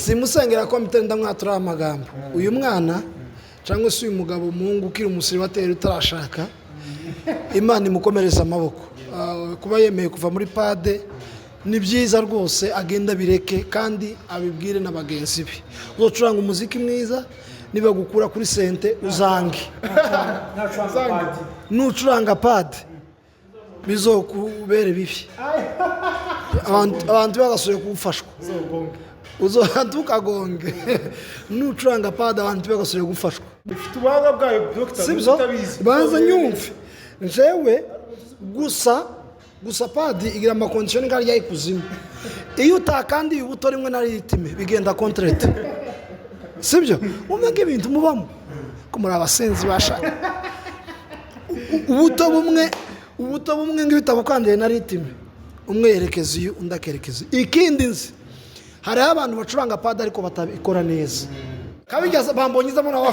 Simusengera ko mutenda, ndamwatura amagambo. Uyu mwana cyangwa se uyu mugabo, umuhungu ukiri umusiribateri utarashaka, Imana imukomereza amaboko. Kuba yemeye kuva muri pad ni byiza rwose, agenda abireke kandi abibwire na bagenzi be. Uzacuranga umuziki mwiza, niba gukura kuri synthé uzange. Nucuranga pad bizokubere bibi, abantu bagasuye kugufashwa, ntukagonge. Nucuranga pad abantu bagasuye gufashwa. Ifite ubuhanga bwayo, dogita. Sibyo? Utabizi. Banza nyumve njewe gusa. Gusa pad igira ama conditions nk'arya y'ikuzimu. Iyo utakandiye ubuto rimwe na rythme bigenda contretemps, sibyo? Umenya ibintu mubamo ko muri abasenzi bashaka ubuto bumwe, ubuto bumwe ngo bitabukandiye na rythme, umwe yerekeza iyo, undi akerekeza iyo. Ikindi nzi, hariho abantu bacuranga pad ariko batabikora neza. Kabigeza bambonyezamo nawe.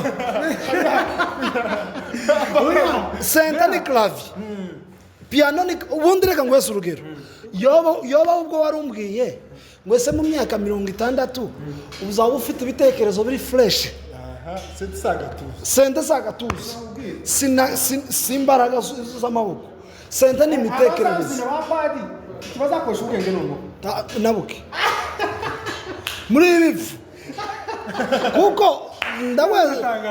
Synthé ni clavier, piano ni ubundi. Reka nguhese urugero. Yoba ubwo wari umbwiye ngo ese mu myaka 60 uzaba ufite ibitekerezo biri fresh? Aha, synthé si agatuza. Synthé si agatuza, si imbaraga z'amaboko. Synthé ni imitekerereze. Abazazina ba pad bazakoresha ubwenge noneho. Nabuke muri ibi bivu, kuko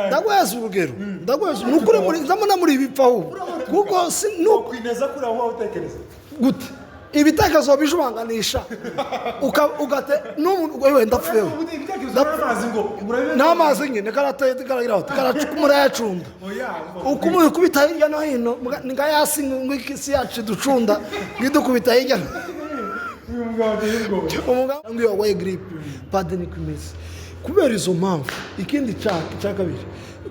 ndaguheza urugero, ndaguheza ni ukuri muri ndabona muri ibi bipfa ahubwo, kuko si Kwineza kuri aho utekereza. Gute ibitekerezo bijubanganisha ugate n'umuntu wewe ndapfuye. Ibitekerezo n'amazi ngo urabibe. N'amazi nyine karateye, karagira ati karacukumura, yacunda. Oya. Uko umuntu ukubita hirya no hino ni nka yasi ngo isi yacu ducunda ngo idukubita hirya no Uyu mugabo ateye ubwoba. Umugabo ngo iyo warwaye grippe, pad niko imeze. Kubera izo mpamvu, ikindi cya kabiri,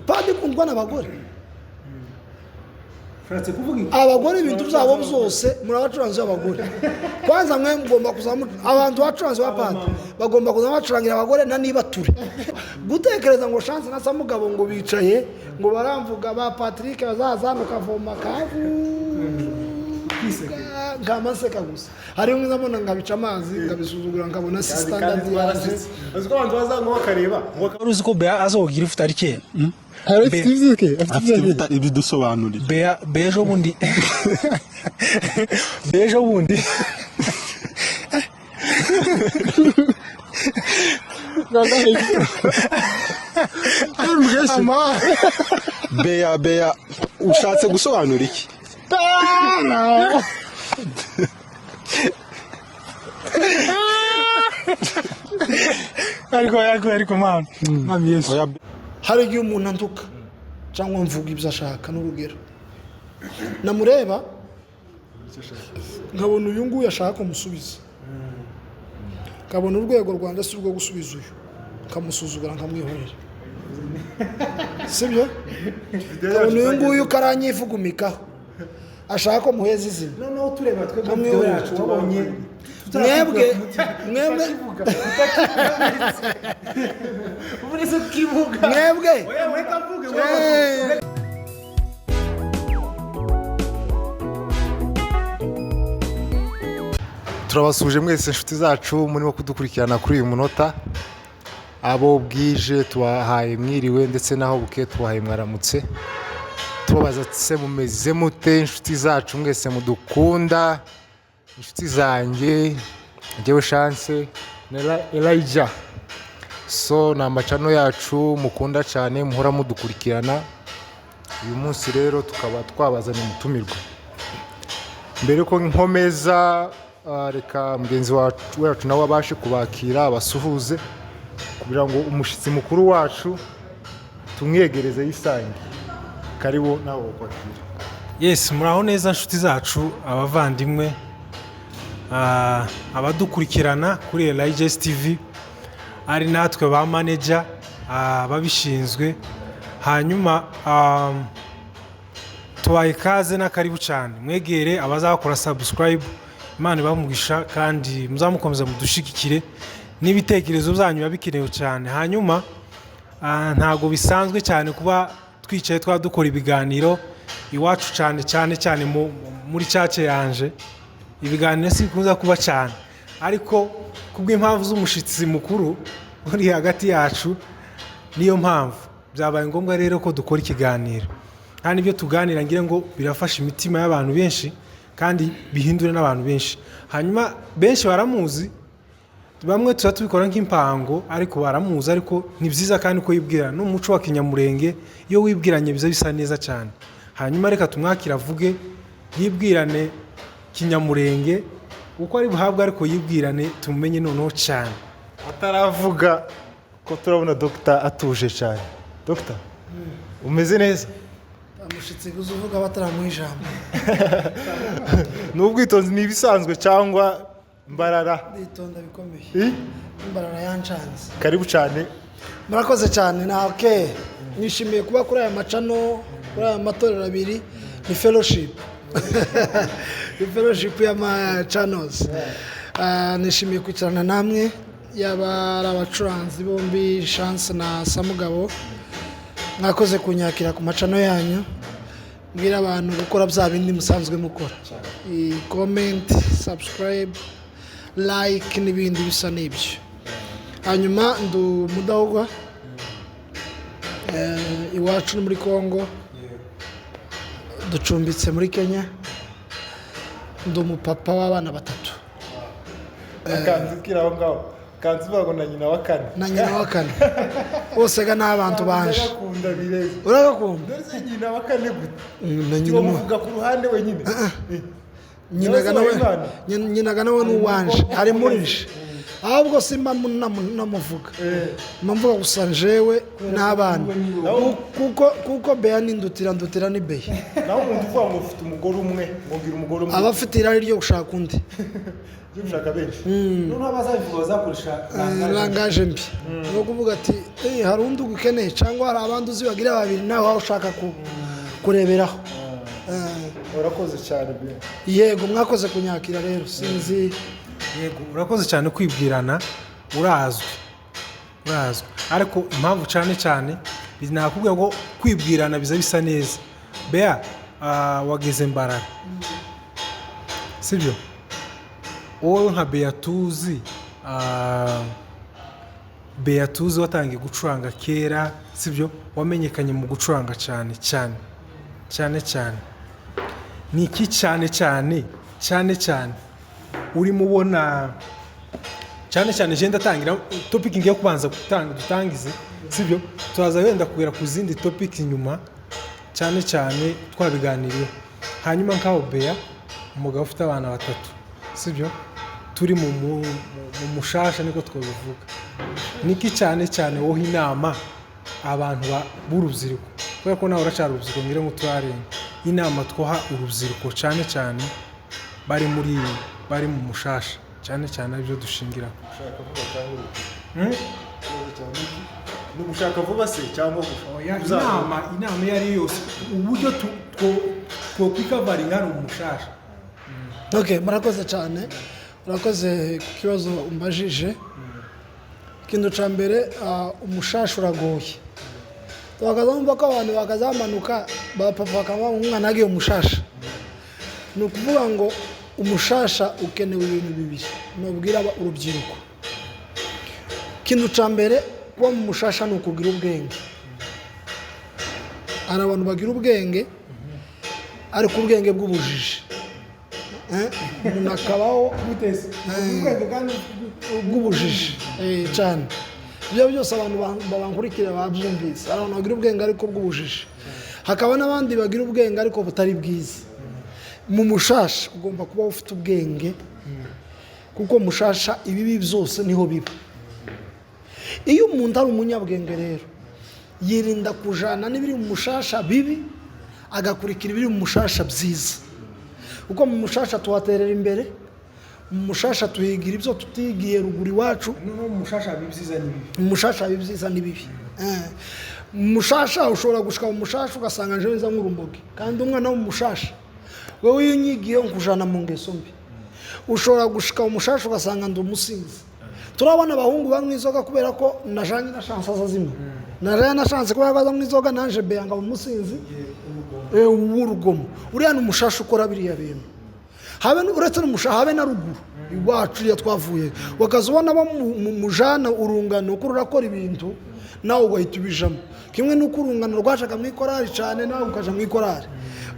pad ikundwa n'abagore. Ushatse kuvuga iki? Abagore ibintu byabo byose, muri abacuranzi b'abagore kwanza mwe mugomba kuzamu abantu bacuranzi ba pad bagomba kuza bacurangira abagore na niba ture gutekereza ngo Chance na Samugabo ngo bicaye ngo baramvuga ba Patrick bazaza hano kavoma kavu ngamaseka gusa. Hari umwe ndabona ngabica amazi, ngabisuzugura, nkabona si standard yaje. Uzi ko abantu baza ngo bakareba ngo Wari uzi ko Bea azogira ifite ari kera? Hari afite ibyuke, afite Afite ibyuke. Ibidusobanurira. Bea ejo bundi, Bea ejo bundi. Ama Bea, ushatse gusobanura iki? Ariko mama, mama Yesu. Oya. Hari igihe umuntu antuka cyangwa mvuga ibyo ashaka, n'urugero namureba nkabona uyu nguyu ashaka kumusubiza, nkabona urwego rwanjye si urwo gusubiza uyu, nkamusuzugura, nkamwihorera, sibyo? Nkabona uyu nguyu karanyivugumikaho, ashaka ko muheza izina. Noneho tureba twebwe Kamwe video we. yacu wabonye. Mwebwe Uretse kivuga. Mwebwe. Oya, reka mvuge. Turabasuje mwese inshuti zacu murimo kudukurikirana kuri uyu munota. Abo bwije tubahaye mwiriwe, ndetse n'aho bukeye tubahaye mwaramutse. Tubabaza se mumeze mute, inshuti zacu mwese mudukunda, inshuti zanjye, njyewe Chance na Elijah. So ni amacano yacu mukunda cyane, muhora mudukurikirana. Uyu munsi rero tukaba twabazanye umutumirwa. Mbere ko nkomeza, reka mugenzi wacu nawe abashe kubakira, abasuhuze, kugira ngo umushyitsi mukuru wacu tumwegereze yisange. Karibu nawe wakwakira. Yes, muraho neza nshuti zacu, abavandimwe, abadukurikirana kuri Elijah TV, ari natwe ba manager babishinzwe. Hanyuma tubaye ikaze n'akaribu cyane. Mwegere abazakora subscribe, Imana ibamugisha, kandi muzamukomeza mudushigikire n'ibitekerezo byanyu biba bikenewe cyane. Hanyuma ntabwo bisanzwe cyane kuba twicaye twaba dukora ibiganiro iwacu, cyane cyane cyane muri church yanje ibiganiro si bikunze kuba cyane, ariko kubw'impamvu z'umushitsi mukuru. Uri hagati yacu. Niyo mpamvu byabaye ngombwa rero ko dukora ikiganiro, kandi ibyo tuganira ngira ngo birafasha imitima y'abantu benshi kandi bihindure n'abantu benshi. Hanyuma benshi baramuzi, bamwe tuba tubikora nk'impango, ariko baramuzi. Ariko ni byiza kandi ko yibwirana n'umuco wa kinyamurenge. Iyo wibwiranye biza bisa neza cyane. Hanyuma reka tumwakire avuge, yibwirane kinyamurenge uko ari buhabwe, ariko yibwirane tumumenye noneho cyane. Ataravuga ko turabona dogita atuje cyane. Dogita, umeze neza? Amushitsi guza uvuga bataramuha ijambo. Ni ubwitonzi, ni ibisanzwe cyangwa mbarara? Nditonda bikomeye. Eh? Imbarara yancanze. Karibu cyane. Murakoze cyane. Na okay, nishimiye kuba kuri aya macano, kuri aya matorero abiri. Ni fellowship, ni fellowship y'ama channels. Nishimiye kwicarana namwe, yaba ari abacuranzi bombi, Chance na Samugabo. Mwakoze kunyakira ku macano yanyu. Mbwira abantu gukora bya bindi musanzwe mukora: comment, subscribe, like n'ibindi bisa n'ibyo. Hanyuma ndi umudahugwa. Iwacu ni muri Congo, ducumbitse muri Kenya. Ndi umupapa w'abana batatu. Akanzu kiri aho ngaho, kanzu uvuga ngo na nyina wa kane. Na nyina wa kane. Bose ga ni abantu banje. Ndagakunda bireze. Uragakunda? Dore se nyina wa kane gute? Na nyina Tubamuvuga ku ruhande wenyine. Nyinaga nawe. Imana. Nyinaga nawe ni uwanje, ari muri nje. Ahubwo simba namuvuga, mba mvuga gusa njewe n'abana, kuko Beya ni ndutira, ndutira ni Beya. Naho umuntu uvuga ngo ufite umugore umwe, ngo ngira umugore umwe, aba afite irari ryo gushaka undi. Ryo gushaka benshi. Noneho abazabivuga bazakoresha Langage mbi, ni ukuvuga ati: "Eh, hari undi ugukeneye cyangwa hari abandi uzi bagira babiri nawe waba ushaka kureberaho." Urakoze cyane, Beya. Yego, mwakoze kunyakira rero, sinzi. Yego, urakoze cyane kwibwirana. Urazwi, urazwi, ariko impamvu cyane cyane nakubwira ngo kwibwirana biza bisa neza. Bea, wageze Mbarara, sibyo? Wowe nka Bea tuzi, Bea tuzi watangiye gucuranga kera, sibyo? Wamenyekanye mu gucuranga cyane cyane cyane cyane. Ni iki cyane cyane cyane cyane urimo ubona cyane cyane? Je ndatangira topic ngiye kubanza gutanga, dutangize, sibyo? Turaza wenda kugera ku zindi topic inyuma, cyane cyane twabiganiriyeho. Hanyuma nkaho Bea, umugabo ufite abana batatu, sibyo? Turi mu mushasha, niko twabivuga. Niki cyane cyane woha inama abantu b'urubyiruko, kubera ko nawe uracyari urubyiruko, ngira ngo turarenga, inama twoha urubyiruko cyane cyane bari mu mushasha cyane cyane, aribyo dushingiraho? Ushaka vuba cyangwa urubyiruko? Ni ugushaka vuba se cyangwa Oya, uzaba- inama iyo ari yo yose, uburyo twokwikavaringa hano mu mushasha. Okay, murakoze cyane. Urakoze ku kibazo umbajije. Ikintu cya mbere, umushasha uragoye. Bakaza bumva ko abantu bakaza bamanuka, bapapa bakavuga ngo umwana agiye umushasha. Ni ukuvuga ngo umushasha ukenewe ibintu bibiri nubwira urubyiruko. Ikintu cya mbere, kuba mu mushasha ni ukugira ubwenge. Hari abantu bagira ubwenge, ariko ubwenge bw'ubujiji. Umuntu akabaho bw'ubujiji cyane. Ibyo byose abantu babankurikira babyumvise. Hari abantu bagira ubwenge ariko bw'ubujiji, hakaba n'abandi bagira ubwenge ariko butari bwiza. Mu mushasha ugomba kuba ufite ubwenge, kuko mushasha ibibi byose niho biba. Iyo umuntu ari umunyabwenge rero, yirinda kujana n'ibiri mu mushasha bibi, agakurikira ibiri mu mushasha byiza, kuko mu mushasha tuhaterera imbere, mu mushasha tuhigira ibyo tutigiye ruguru iwacu. Noneho mu mushasha haba ibyiza n'ibibi. Mu mushasha haba ibyiza n'ibibi. Mu mushasha ushobora gushika mu mushasha ugasanga njewe nza nk'urumogi, kandi umwana wo mu mushasha wowe iyo unyigiyeho nkujana mu ngeso mbi. Ushobora gushika mu mushasha ugasanga ndi umusinzi. Turabona abahungu banywa inzoga kubera ko najanye na chance aza zimwe, najanye na chance kubera ko azanywa inzoga, nanje Beya ngaba umusinzi w'urugomo. Uriya ni umushasha ukora biriya bintu. Habe uretse n'umushasha, habe na ruguru. Iwacu iyo twavuye, wakaza ubona bo mujana urungano uko rurakora ibintu, nawe ugahita ubijamo. Kimwe n'uko urungano rwajaga mu ikorari cyane, nawe ukaja mu ikorari.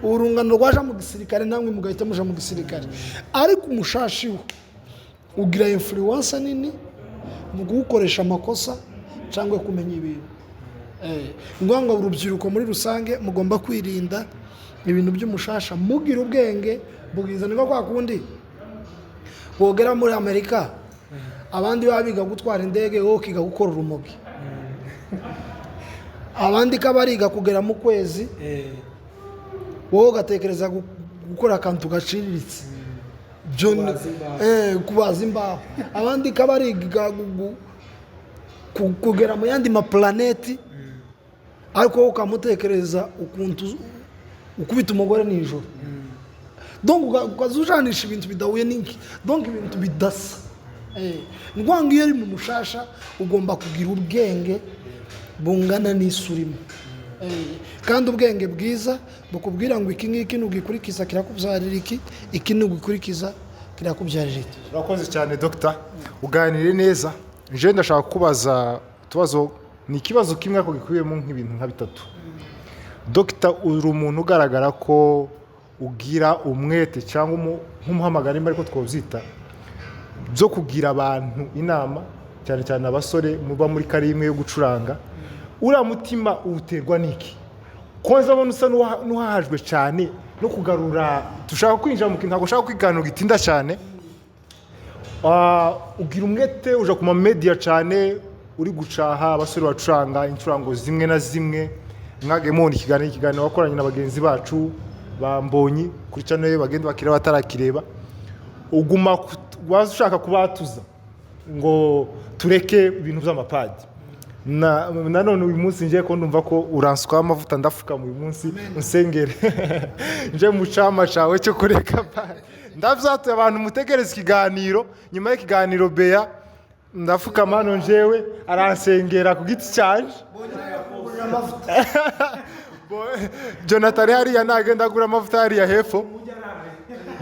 Urungano rwaja mu gisirikare, namwe mugahita muja mu gisirikare. Ariko umushashi we ugira influence nini mu kuwukoresha amakosa cyangwa kumenya ibintu. Ni ngombwa ngo urubyiruko muri rusange mugomba kwirinda ibintu by'umushasha, mugira ubwenge bwiza. Ni nko kwa kundi wogera muri Amerika, abandi baba biga gutwara indege, wowe ukiga gukora urumogi. Abandi ko bariga kugera mu kwezi, wowe ugatekereza gukora akantu gaciriritse. Kubaza imbaho. Kubaza imbaho. Abandi ko bariga kugera mu yandi mapulaneti, ariko wowe ukamutekereza ukuntu ukubita umugore nijoro. Donc ukaza ujanisha ibintu bidahuye n'iki, donc ibintu bidasa. Ni ukuvuga ngo iyo uri mu mushasha ugomba kugira ubwenge bungana n'isi urimo. Kandi ubwenge bwiza bukubwira ngo iki ngiki nugikurikiza kirakubyarira iki, iki nugikurikiza kirakubyarira iki. Urakoze cyane dogita, uganire neza. Nje ndashaka kubaza utubazo, ni ikibazo kimwe ariko gikubiyemo nk'ibintu nka bitatu. Dogita, uri umuntu ugaragara ko ugira umwete cyangwa nk'umuhamagaro, nimba ariko twabyita, byo kugira abantu inama, cyane cyane abasore muba muri kariya imwe yo gucuranga. Uriya mutima uwuterwa n'iki? Ko nzabona usa n'uhahajwe cyane no kugarura. Dushaka kwinjira mu kintu, ntabwo ushaka kwiganira gitinda cyane. Ugira umwete, uja ku ma media cyane, uri gucaha abasore bacuranga incurango zimwe na zimwe. Mwagiye mubona ikiganiro wakoranye na bagenzi bacu ba Mbonyi kuri channel ye, bagenda bakireba batarakireba. Uguma waza ushaka kubatuza ngo tureke ibintu by'amapadi. Na nanone uyu munsi ngiye ko ndumva ko uransukaho amavuta, ndafukama uyu munsi unsengere nje mu cama cawe cyo kureka padi. Ndavyatuye abantu, mutegereze ikiganiro. Nyuma y'ikiganiro, Beya ndafukama hano, njewe aransengera ku giti cyanje. Jonathan hariya nagenda agura amavuta hariya hepfo,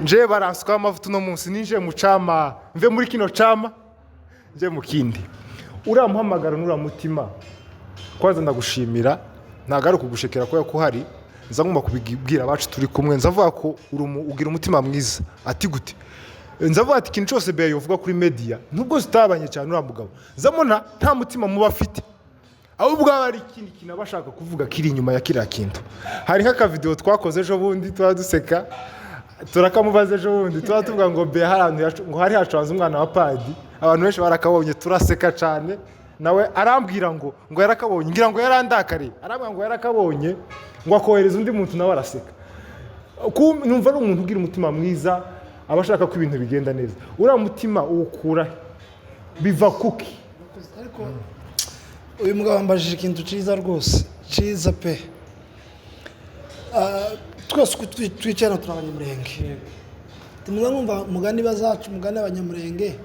nje baransukaho amavuta uno munsi, ninje mu cama, mve muri kino cama nje mu kindi. Uriya muhamagaro n'uriya mutima, kwanza ndagushimira, ntabwo ari ukugushekera kubera ko uhari. Nza ngomba kubibwira abacu turi kumwe, nza mvuga ko ugira umutima mwiza. Ati gute? Nza mvuga ati ikintu cyose Beya yovuga kuri media, nubwo zitabanye cyane uriya mugabo, nza mbona nta mutima muba afite, ahubwo haba hari ikindi kintu aba ashaka kuvuga kiri inyuma ya kiriya kintu. Hari nk'akavidewo twakoze ejo bundi, tuba duseka, turakamubaza ejo bundi, tuba tuvuga ngo Beya hari ahantu ngo hari hacanze umwana wa padi. Abantu benshi barakabonye, turaseka cyane. Nawe arambwira ngo yarakabonye, ngira ngo yarandakariye, arambwira ngo yarakabonye, ngo akohereza undi muntu nawe araseka. Numva ari umuntu ugira umutima mwiza, aba ashaka ko ibintu bigenda neza. Uriya mutima uwukura he? Biva kuki? Ariko uyu mugabo wambajije ikintu cyiza rwose, cyiza pe. Twese uko twicara turi abanyamurenge. Tumuza mwumva umugani bazacu, umugani abanyamurenge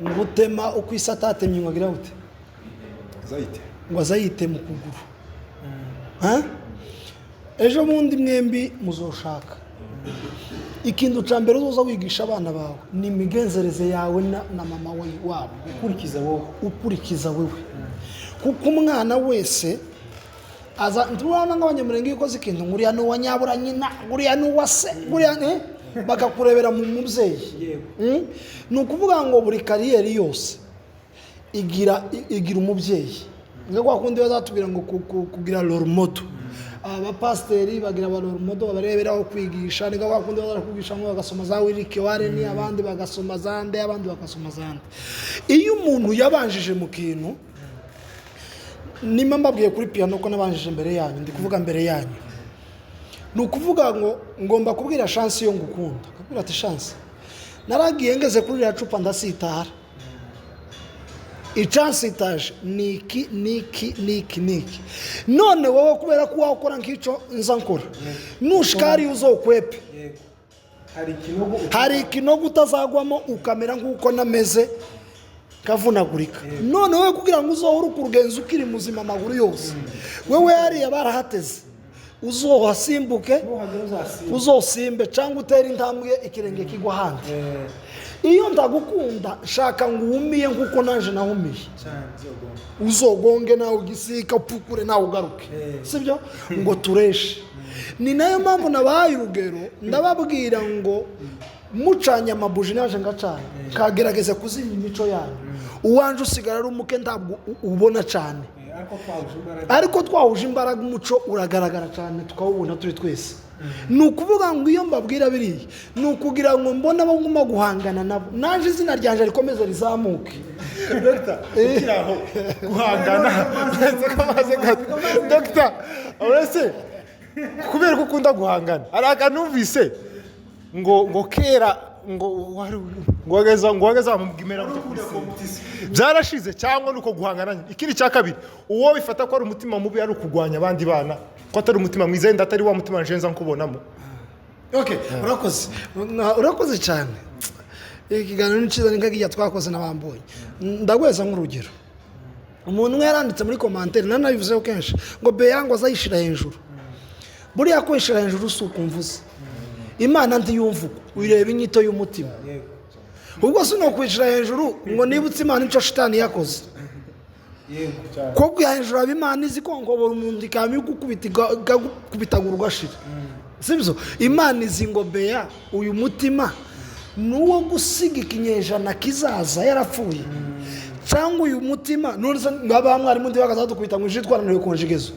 ngo utema uko isi atatemye ngo agira gute? Ngo azayite mu kuguru. Ha? Ejo bundi mwembi muzoshaka. Ikintu cya mbere uzoza wigisha abana bawe ni imigenzereze yawe na mama we wabo. Ukurikiza wowe. Ukurikiza wewe, kuko umwana wese aza turabona nk'abanyamurenge, iyo ukoze ikintu ngo uriya ni uwa nyabura nyina, uriya ni uwa se, uriya ni, bakakurebera mu mubyeyi. Ni ukuvuga ngo buri carrière yose igira umubyeyi. Ni kwa kundi bazatubwira ngo kugira role model. Abapasiteri bagira aba role model babareberaho kwigisha. Ni kwa kundi bazakwigisha ngo bagasoma za Rick Warren, abandi bagasoma za nde, abandi bagasoma za nde. Iyo umuntu yabanjije mu kintu, nimba mbabwiye kuri piano ko nabanjije mbere yanyu, ndi kuvuga mbere yanyu, ni ukuvuga ngo ngomba kubwira Chance iyo ngukunda, akabwira ati: "Chance, naragiye ngeze kuri iriya cupa ndasitara, icansitaje ni iki niki niki niki. None wowe kubera ko wakora nk'icyo nza nkora, nushikari uzokwepe." Hari ikinogo. Hari ikinogo utazagwamo ukamera nk'uko nameze kavunagurika. None wowe kugira ngo uzohore ukurugenza ukiri muzima amaguru yose, wewe hariya barahateze, uzohasimbuke. Nuhagera uzasimba. Uzosimbe cyangwa utere intambwe ikirenge kigwa ahandi. Iyo ndagukunda, shaka ngo uwumiye nkuko naje nahumiye, uzogonge nawe ugisika, upfukure nawe ugaruke, sibyo? Ngo tureshe. Ni nayo mpamvu nabahaye urugero, ndababwira ngo mucanye amabuji, naje ngacana, kagerageza kuzimya imico yanyu. Uwanje usigara ari umuke, ntabwo ubona cyane, ariko twahuje imbaraga umuco uragaragara cyane, tukawubona turi twese. Ni ukuvuga ngo iyo mbabwira biriya, ni ukugira ngo mbone abo nguma guhangana nabo, naje izina ryanjye rikomeze rizamuke. Dogita, ukiri aho guhangana, uretse ko amaze gato, dogita, uretse kubera ko ukunda guhangana, hari akantu numvise ngo kera ngo wari ngo wageza wamubwimera byarashize, cyangwa ni uko guhangana nyine. Ikindi cya kabiri, uwo bifata ko ari umutima mubi, ari ukurwanya abandi bana, ko atari umutima mwiza, yenda atari wa mutima njenza nkubonamo. Okay, urakoze. Urakoze cyane. Ikiganiro ni cyiza, ni nk'agiya twakoze n'abambonye. Ndaguheza nk'urugero, umuntu umwe yaranditse muri commentaire, nanabivuzeho kenshi, ngo Beya ngo azayishyira hejuru. Buriya kwishyira hejuru si ukumvuze, Imana ntiyumva uko uyireba, inyito y'umutima. Ubwo si no kwishyira hejuru ngo nibutse Imana icyo shitani yakoze, ko kwiha hejuru haba Imana izi kongobora umuntu, ikaba igukubita, ikagukubitagura ugashira, sibyo? Imana izi ngo Beya uyu mutima ni uwo gusiga ikinyejana kizaza yarapfuye, cyangwa uyu mutima none se ngaba mwarimu ndi bakazadukubita ngo ijwi twarananiwe konjigezo.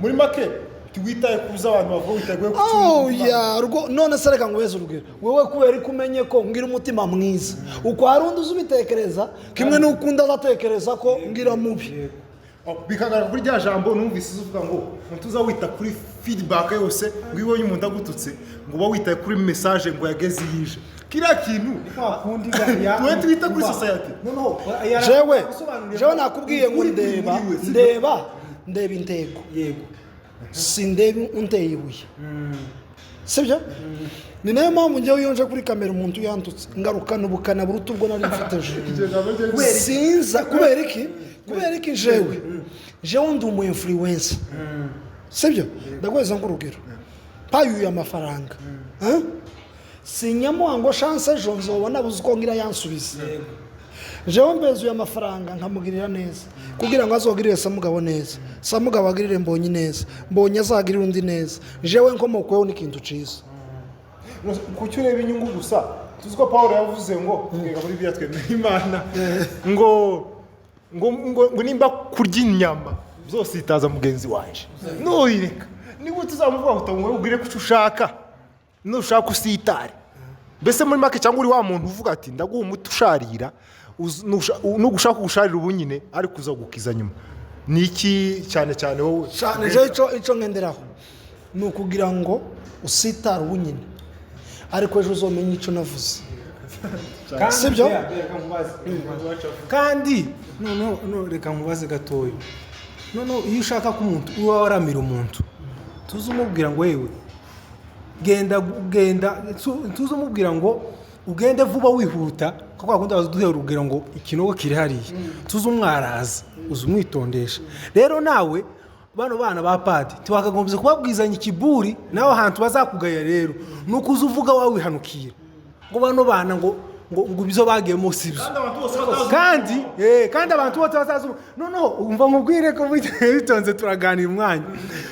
Muri make ntiwitaye ku byo abantu bavuga, witaye ku Oh ya rwo. None se reka nguheze urugero, wowe kubera ko umenye ko ngira umutima mwiza, uko hari undi uzi ubitekereza kimwe n'uko undi azatekereza ko ngira mubi. Oh, bikagaragara kuri rya jambo numvise uvuga ngo umuntu wita kuri feedback yose, ngo iyo ubonye umuntu agututse, ngo uba witaye kuri message ngo yageze yije kiriya kintu tuwe twita kuri society. Jewe nakubwiye ngo ndeba ndeba intego, sindeba unteye ibuye, sibyo? Ni nayo mpamvu njyewe iyo nje kuri kamera, umuntu yantutse, ngarukana ubukana buruta ubwo nari mfite ejo. Sinza kubera iki? Kubera iki? Jewe ndi umu influencer, sibyo? Ndaguheza nk'urugero, mpayuye amafaranga. Huh? Sinyamuha ngo chance ejo nzobona buzi uko ngira yansubiza. Jewe mbezuye amafaranga nkamugirira neza kugira ngo azogirire Samugabo neza, Samugabo agirire Mbonyi neza, Mbonyi azagirire undi neza. Jewe nkomokweho n'ikintu ciza. Kuki ureba inyungu gusa? Tuzi ko Paul yavuze ngo twiga muri Bibiliya, twemera Imana, ngo nimba kurya inyama byose itaza mugenzi wanje nuyireka, niba tuzamuvuga ngo ngo ubwire ko icyo ushaka, nushaka usitare. Mbese muri make, cyangwa uri wa muntu uvuga ati ndaguha umuti usharira, nugushaka gusharira ubu nyine, ariko uzagukiza nyuma, ni iki cyane cyane wowe? Cyane jewe ico ngenderaho ni ukugira ngo usitare ubu nyine, ariko ejo uzomenye ico navuze, sibyo? Kandi noneho no, reka nkubaze gatoya. Noneho iyo ushaka ko umuntu uba waramira umuntu, tuzi umubwira ngo wewe genda genda, tuzi umubwira ngo ugende vuba wihuta, kuko kwa kundi waza duhera urugero ngo ikinogo kiri hariya, tuzi umwaraza, uzi umwitondesha. Rero nawe bano bana ba padi tiwakagombye kubabwizanya ikiburi nawe ahantu bazakugaya. Rero ni uko uza uvuga wawihanukira ngo bano bana ngo ibyo bagiyemo si byo, kandi abantu bose bazaza. Noneho umva nkubwire ko bitonze turaganira umwanya.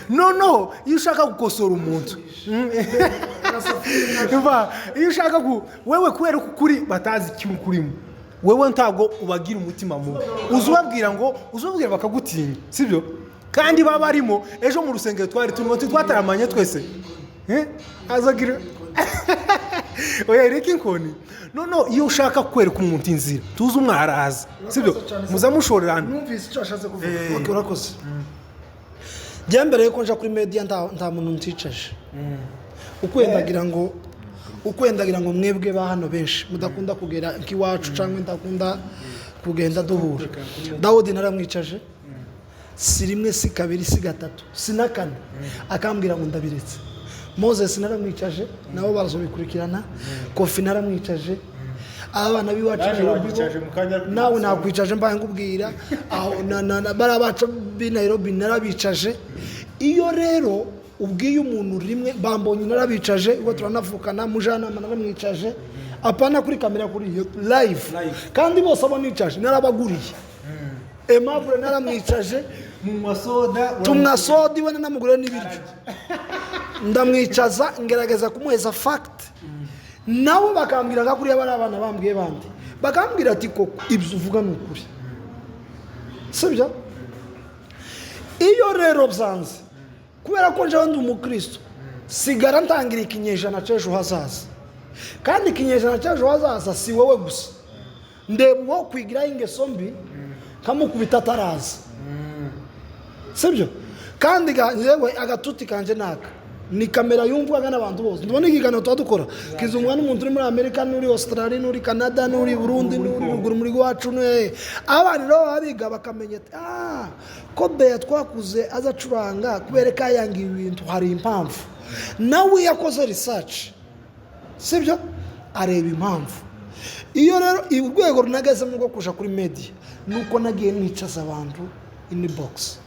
Noneho iyo ushaka gukosora umuntu, umva, iyo ushaka wewe kubera ko ukuri batazi ikintu kurimo, wewe ntabwo ubagira umutima mubi, uza ubabwira ngo uza ubabwira bakagutinya, sibyo? Kandi baba barimo ejo mu rusengero twari turimo twataramanye twese. Azagira oya, reka inkoni. Noneho iyo ushaka kwereka umuntu inzira, tuzi umwaraza, sibyo? Muzamushorerana. Numvise icyo ashatse kuvuga. Okay, urakoze. Njya mbere yuko nja kuri media, nta muntu nticaje ukwendagira ngo mwebwe ba hano benshi mudakunda kugera nk'iwacu cyangwa ndakunda kugenda duhura. Dawudi naramwicaje, si rimwe, si kabiri, si gatatu, si na kane, akambwira ngo ndabiretse. Moses naramwicaje, nabo barazobikurikirana. Kofi naramwicaje, abana b'iwacu Naje Nairobi wanyicaje mu kanya. Nawe nakwicaje mbaye nkubwira aho bariya bacu b'i Nairobi narabicaje. Iyo rero ubwiye umuntu rimwe, bambonye narabicaje, ubwo turanavukana, mujyanama naramwicaje. Apana kuri kamera, kuri iyo live. Live. Kandi bose abo nicaje narabaguriye. Aimable naramwicaje. Munywa soda. Tumwa soda iwe, nanamugurira n'ibiryo, ndamwicaza, ngerageza kumuheza fact, nabo bakambwira nka kuriya bari abana bambwiye, bandi bakambwira ati: "Koko ibyo uvuga ni ukuri, sibyo?" Iyo rero byanze, kubera ko njyewe ndi umukristo, sigara ntangira ikinyejana cy'ejo hazaza, kandi ikinyejana cy'ejo hazaza si wowe gusa. Ndeba uwo kwigiraho ingeso mbi nkamukubita ataraza, sibyo? Kandi njyewe agatuti kanje naka ni kamera yumvwaga n'abantu bose. Ndabona ikiganiro tuba dukora kizumvwa n'umuntu uri muri Amerika, n'uri Australia, n'uri Canada, n'uri Burundi, n'uri ruguru muri iwacu. Abana rero baba biga bakamenya ati: "Ah, ko Beya twakuze aza acuranga, kubera ko yanga ibi bintu, hari impamvu." Nawe iyo akoze research, sibyo, areba impamvu. Iyo rero urwego runagezemo rwo kuja kuri media, nuko nagiye nicaza abantu inbox.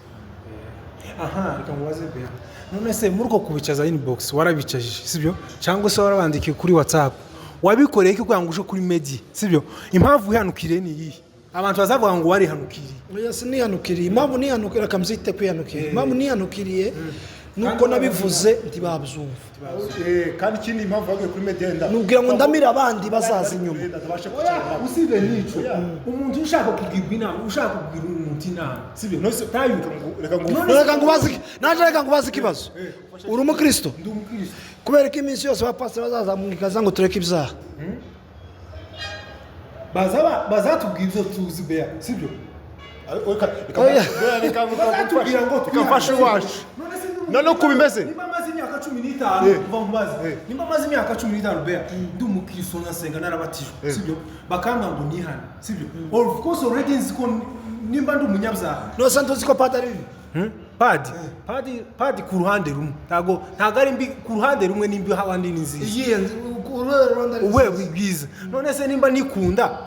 Aha reka mubaze Beya: none se muri uko kubicaza inbox, warabicajije, sibyo, cyangwa se warabandikiye kuri WhatsApp, wabikoreye ko kugira ngo uje kuri media, sibyo? Impamvu wihanukiriye ni iyihe? Abantu bazavuga ngo warihanukiriye. Oya, sinihanukiriye. Impamvu nihanukiriye, reka mbyite kwihanukira, impamvu nihanukiriye nuko nabivuze ntibabyumva. Kandi ikindi, impamvu bagiye kuri media yenda Nubwira ngo ndamire abandi bazaza inyuma. batabasha kwicara nabo. Usibye n'icyo, umuntu ushaka kugirwa inama, ushaka kugira umuntu inama, sibyo? None se- Tayo. Reka ngo Reka ngubaze, naje reka ngubaze ikibazo. Uri umukristo? Ndi umukristo. Kubera ko iminsi yose abapasiteri bazaza mu ikaza ngo tureke ibyaha. Bazatubwira ibyo tuzi, Beya, sibyo? Reka Oya. reka Bazatubwira ngo reka mfashe iwacu. None se None uko bimeze? Nimba maze imyaka 15, kuva mubaze, nimba maze imyaka 15, Beya, ndi umukristo, nasenga, narabatijwe, sibyo, bakambwira ngo nihane, sibyo, of course already nzi ko nimba ndi umunyabyaha. Nose ntuzi ko padi ari bibi? Padi ku ruhande rumwe ntago ari mbi, ku ruhande rumwe nimbi, abandi ni nziza. Iyihe uruhe ruhande ari Ubuhe nziza? bwiza? None se nimba nikunda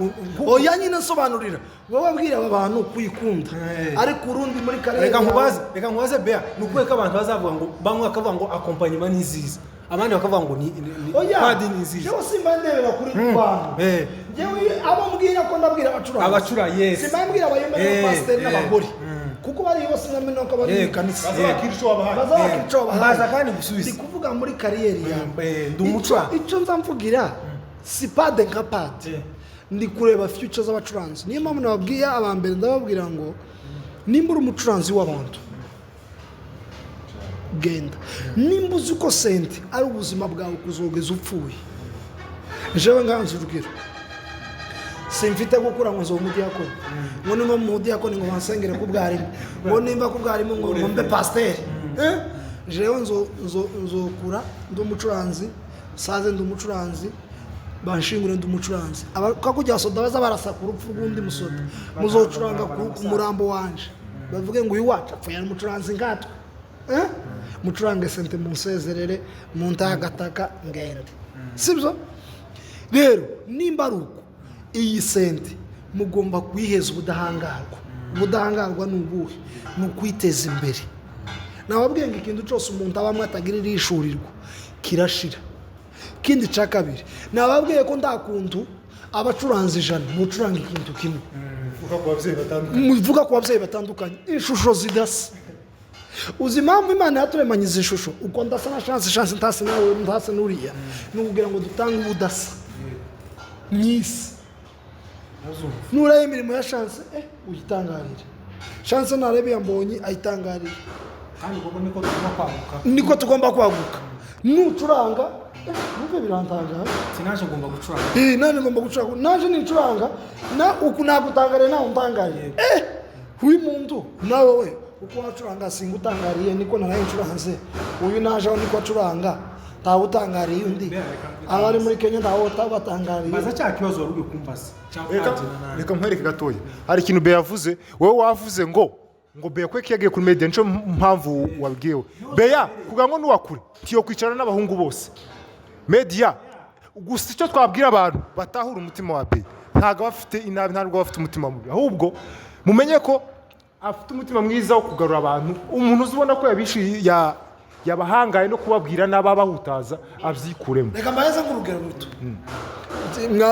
Oya nyine, nsobanurira wowe, abwira aba bantu kuyikunda, ariko urundi muri karere Reka nkubaze, reka nkubaze Bea: ni ukuvuga ko abantu bazavuga ngo, bamwe bakavuga ngo accompagnement ni nziza, abandi bakavuga ngo ni Oya. padi ni nziza. Jewe simba ndebera kuri bantu. Njyewe abo mbwira ko ndabwira abacuranzi. Yes. Simba mbwira abayumba n'abapasiteri n'abagore, kuko bari bose nyamena ko bari mu kanisa. Bazabakira ico wabahaye. Bazabakira ico wabahaye. Mbaza kandi gusubiza. Ndi kuvuga muri carrière yawe. Ndi umucuranzi. Icyo nza mvugira si pade nka pade, ndi kureba future z'abacuranzi. Niyo mpamvu nababwiye aba mbere, ndababwira ngo nimba uri umucuranzi w'abantu, genda. Nimba uzi ko synthé ari ubuzima bwawe kuzogeza upfuye, jewe nganze urugero, simfite gukura ngo nzobe umudiyakoni, ngo nimba mu mudiyakoni ngo bansengere ku bwarimu, ngo nimba ku bwarimu ngo mbe pasiteri. Eh? Jewe nzokura ndi umucuranzi, saze ndi umucuranzi, banshingure ndi umucuranzi. Kujya soda baza barasa ku rupfu rw'undi musoda, muzocuranga ku murambo wanje, bavuge ngo uyu wacu apfuye ari umucuranzi nkatwe. Eh? Mucurange synthé, munsezerere, muntagataka ngende, sibyo? Rero nimba ari uko, iyi synthé mugomba kuyiheza ubudahangarwa. Ubudahangarwa ni ubuhe? Ni ukwiteza imbere. Nababwiye ngo ikintu cyose umuntu abamo atagira irishurirwa kirashira. Ikindi cya kabiri, nababwiye ko nta kuntu abacuranzi 100 mucuranga ikintu kimwe. Uvuga ku babyeyi batandukanye. Muvuga ku babyeyi batandukanye, ishusho zidasa. Uzi impamvu Imana yaturemanye izi shusho? Uko ndasa na Chance, Chance ntase nawe, ntase n'uriya, ni ukugira ngo dutange ubudasa mu isi. Nureba imirimo ya Chance, uyitangarire. Chance nareba iya Mbonyi, ayitangarire. Kandi ubwo niko tugomba kwaguka. Niko tugomba kwaguka. Nucuranga, numve birantangaje. Sinaje ngomba gucuranga. Nanje ngomba gucuranga, naje nicuranga na uku nagutangariye, nawe untangariye. Uyu muntu nawe we uko wacuranga singutangariye, niko naraye ncuranze. Uyu naje aho niko acuranga, ntawe utangariye undi. Abari muri Kenya ntawe utabatangariye. Mbaza cya kibazo wari uri kumbaza cya Reka padi na nani. Reka nkwereke gatoya, hari ikintu Beya yavuze. Wowe wavuze ngo Beya kweki yagiye kuri media, nico mpamvu wabwiwe Beya kugira ngo nuwakure tiyo kwicarana n'abahungu bose media gusa. Icyo twabwira abantu batahura umutima wa Beya, ntabwo aba afite inabi, ntabwo aba afite umutima mubi, ahubwo mumenye ko afite umutima mwiza wo kugarura abantu. Umuntu uzi ubona ko yabishyuye ya Yabahangaye no kubabwira n'ababahutaza abyikuremo. Reka mbaze nk'urugero ruto.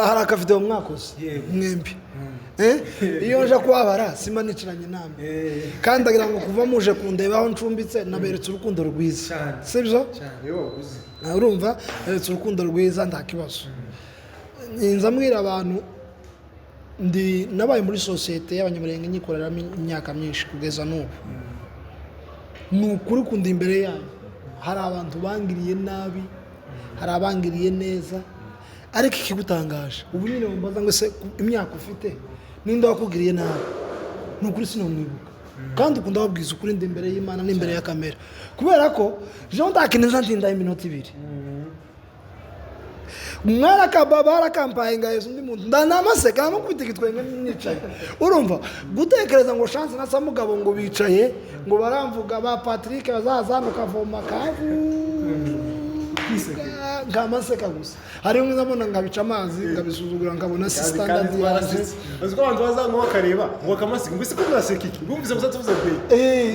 Hari akavideo mwakoze mwembi. Iyo nje kubabara simba nicaranye namwe, kandi ndagira ngo kuva muje kundeba aho ncumbitse, naberetse urukundo rwiza, sibyo? Urumva, naberetse urukundo rwiza, nta kibazo. Nza mbwira abantu, ndi nabaye muri sosiyete y'Abanyamurenge, nyikoreramo imyaka myinshi kugeza n'ubu. Ni ukuri kundi imbere yanyu, hari abantu bangiriye nabi, hari abangiriye neza, ariko ikigutangaje ubu nyine mbaza ngo: "Ese imyaka ufite, ninde wakugiriye nabi?" Ni ukuri sinamwibuka, kandi ukunda babwiza ukuri, ndi imbere y'Imana n'imbere ya kamera, kubera ko jean ntakineza ntindaho iminota 2 mwarakaba barakampaye ngaheza undi muntu ndanamaseka namukubita igitwenge nicaye. Urumva, gutekereza ngo Chance na Samugabo ngo bicaye ngo baramvuga, ba Patrick bazaza hano kavoma kavu nkamaseka gusa. Hariho ndabona ngabica amazi, ngabisuzugura, nkabona si standard yaje. Uzi ko abantu baza ngo bakareba ngo bakamaseka, ngo ese ko muraseka iki? Bumvise gusa tuvuze be.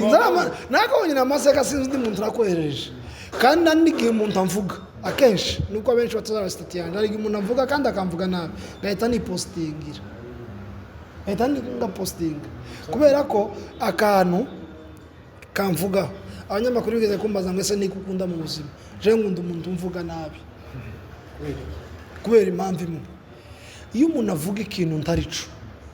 Nakabonye namaseka, sinzi undi muntu nakoherereje. Kandi nta n'igihe umuntu amvuga akenshi, nuko abenshi batazara status yanjye, hari igihe umuntu amvuga kandi akamvuga nabi, ngahita nipositingira, ngahita ngapositinga, kubera ko akantu kamvugaho. Abanyamakuru bigeze kumbaza ngo: "Ese niko ukunda mu buzima?" Je nkunda umuntu umvuga nabi kubera impamvu imwe: iyo umuntu avuga ikintu ntarico,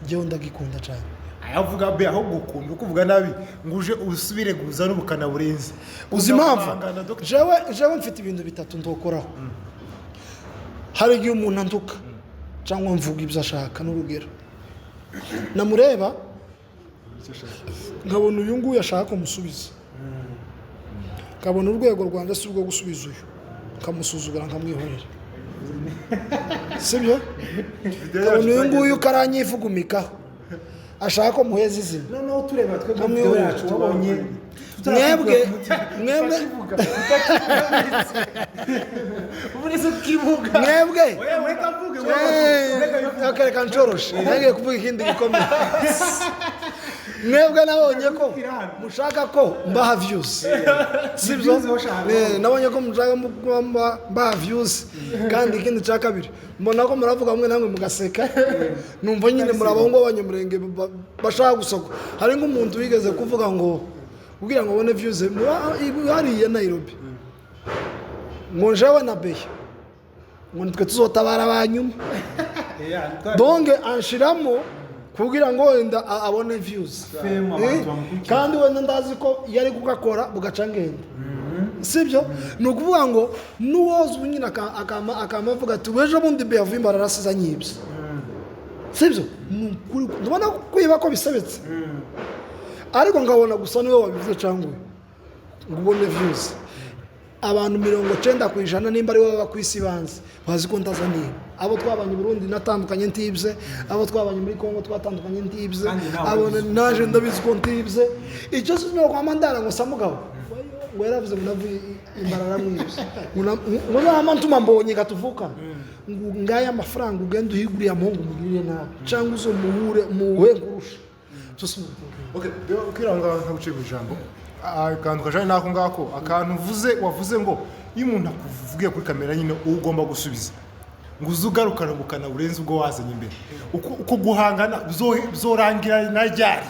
njyewe ndagikunda cyane. Ayavuga be, ahubwo ukunda ukuvuga nabi ngo uje usubire guza n'ubukana burenze. Uzi impamvu? Guhangana, Dr. Jewe mfite ibintu bitatu ndokoraho. Hari igihe umuntu antuka cyangwa mvuga ibyo ashaka, n'urugero namureba nkabona uyu nguyu ashaka kumusubiza, nkabona urwego rwanjye si urwo gusubiza uyu, nkamusuzugura, nkamwihorera, sibyo? Nkabona uyu nguyu karanyivugumikaho, ashaka ko muheza izina, Noneho tureba twebwe video nkamwihorera. yacu wabonye. Mwebwe Uretse kivuga. Mwebwe. Reka mvuge. Okay, reka ncoroshe, ntangiye kuvuga ikindi gikomeye. Mwebwe nabonye ko mushaka ko mbaha views, sibyo? Nabonye ko mushaka ko mbaha views, kandi ikindi cya kabiri, mbona ko muravuga mwe namwe mugaseka, numva nyine muri abahungu b'Abanyamurenge bashaka gusoko. Hari nk'umuntu wigeze kuvuga ngo kugira ngo abone views hariya Nairobi, ngo njewe na Beya ngo nitwe tuzotabara abanyuma, donge anshiramo kugira ngo wenda abone views. Fame, abantu bamukurikira. Kandi wenda ndazi ko iyo ari kugakora bugaca ngenda, sibyo? Ni ukuvuga ngo n'uwoza ubu nyine akama avuga ati: "Ejo bundi Beya avuye ararasiza anyibye," sibyo? Ni ukuri ndabona kwiba ko bisebetse, ariko nkabona gusa niwe wabivuze cyangwa uyu ngo ubone views. Abantu 90% nimba ari bo baba ku isi banzi, bazi ko ndaza niba abo twabanye i Burundi natandukanye ntibye, abo twabanye muri Kongo twatandukanye ntibye. Kandi nawe Abo ubizi. naje ndabizi ko ntibye. Icyo si no kwama ndara ngo Samugabo ngo yaravuze ngo navuye imbarara mwibye, ngo nama ntuma mbonye katuvukana, ngo ngaya amafaranga ugenda uhiguriye muhungu mugirire nabi cyangwa uzo muhure muhe nkurusha byose. Okay, ukira aho ngaho ntaguciye mu ijambo. Akantu kajanye n'ako ngako, akantu uvuze, wavuze ngo iyo umuntu akuvugiye kuri kamera nyine uba ugomba gusubiza, ngo uze ugarukana ubukana burenze ubwo wazanye imbere. Uko guhangana bizorangira na ryari?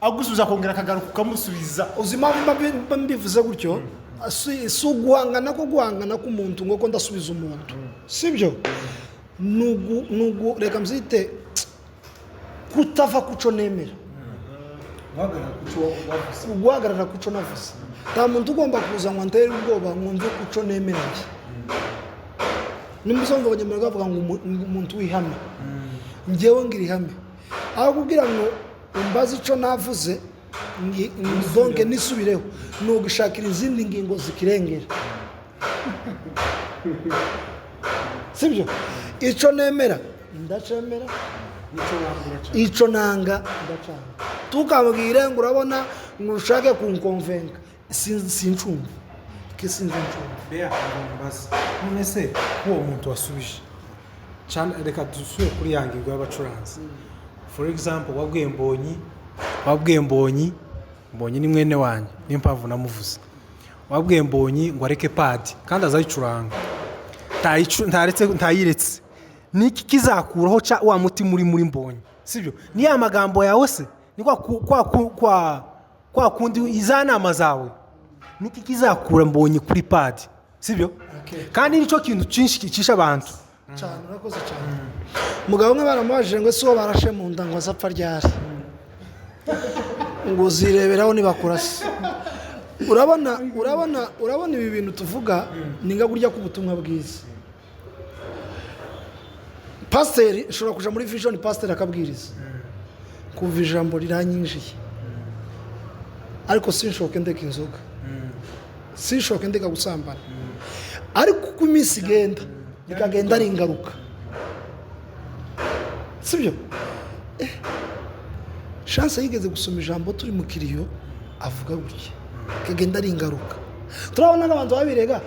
Agusubiza akongera akagaruka ukamusubiza. Uzi impamvu mba mbivuze gutyo? Si uguhangana ko guhangana k'umuntu ngo ko ndasubiza umuntu, sibyo? Nugu reka mbyite kutava kuco nemera. Guhagarara ku cyo wavuze. Guhagarara kuco navuze. Nta muntu ugomba kuza ngo antere ubwoba ngo mve kuco nemera. Njye nimba uzumva Abanyamurenge bavuga ngo ngo umuntu w'ihame, njyewe ngira ihame. Aho kugira ngo umbaze ico navuze donke nisubireho, ni ugushakira izindi ngingo zikirengera, sibyo? Ico nemera ndacemera. N'icyo wambura cyane. Ico nanga ndacanga. Tukambwire ngo urabona ngo ushake kunkonvenka, sincumva ke, sinzi ncumva. Bea, mbaza none se nk'uwo muntu wasubije cyane, reka dusubire kuri ya ngingo y'abacuranzi. For example, wabwiye Mbonyi, Mbonyi ni mwene wanyu, niyo mpamvu namuvuze. Wabwiye Mbonyi ngo areke pad kandi azayicuranga. Ntaretse, ntayiretse. Niki kizakuraho ca wa mutima uri muri Mbonyi? Sibyo? Ni ya magambo yawe se? Ni kwa ku- kwa ku- kwa kwa kundi iza nama zawe? Niki kizakura Mbonyi kuri pad? Sibyo? Kandi nicyo kintu cyinshi kicisha abantu. Cyane, urakoze cyane. Umugabo umwe baramubajije ngo ese uwo barashe mu nda ngo azapfa ryari? Ngo uzireberaho nibakurase. Urabona ibi bintu tuvuga ni nka burya k'ubutumwa bwiza. Pasiteri ushobora kuja muri vision, pasiteri akabwiriza, kuva ijambo riranyinjiye, ariko sinshoke ndeka inzoga, sinshoke ndeka gusambana. Ariko uko iminsi igenda bikagenda ari ingaruka, sibyo? Chance yigeze gusoma ijambo turi mu kiriyo, avuga gutya, kagenda ari ingaruka. Turabona n'abantu babirega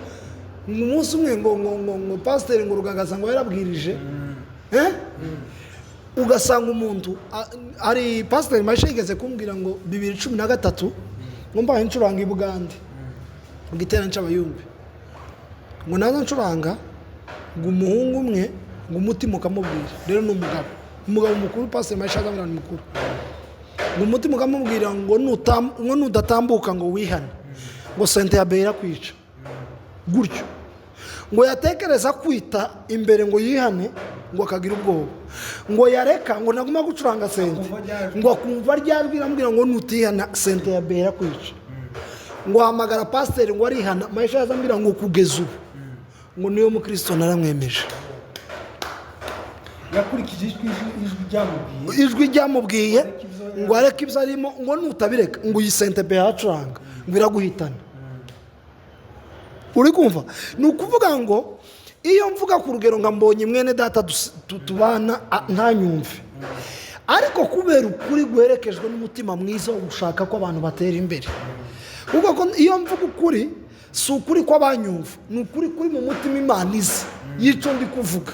ngo umunsi umwe ngo pasiteri ngo Rugagaza ngo yarabwirije, eh? Ugasanga umuntu ari pasiteri Mashe yigeze kumbwira ngo 2013 ngo mbaye ncuranga i Bugande mu giterane cy'abayumbe, ngo naza ncuranga, ngo umuhungu umwe ngo umutima ukamubwira. Rero ni umugabo mukuru, pasiteri Mashe azamubwira ni mukuru, ngo umutima ukamubwira ngo nudatambuka ngo wihane, ngo sente ya bera kwica gutyo. Ngo yatekereza kwita imbere ngo yihane, ngo akagira ubwoba, ngo yareka, ngo naguma gucuranga sente, ngo akumva ryajwi iramubwira ngo nutihana sente ya bera kwica. Ngo ahamagara pasiteri ngo arihana. Mahisha yazambwira ngo kugeza ubu ngo niyo mukristo naramwemeje. Yakurikije ijwi ryamubwiye. Ijwi ryamubwiye ngo areke ibyo arimo, ngo nutabireka ngo iyi sente be yacuranga ngo iraguhitana. Uri kumva? Ni ukuvuga ngo iyo mvuga ku rugero nka Mbonye mwene data tubana ntanyumve, ariko kubera ukuri guherekejwe n'umutima mwiza wo gushaka ko abantu batera imbere, kuko ko iyo mvuga ukuri si ukuri kw'abanyumva, ni ukuri kuri mu mutima Imana izi y'icyo ndi kuvuga,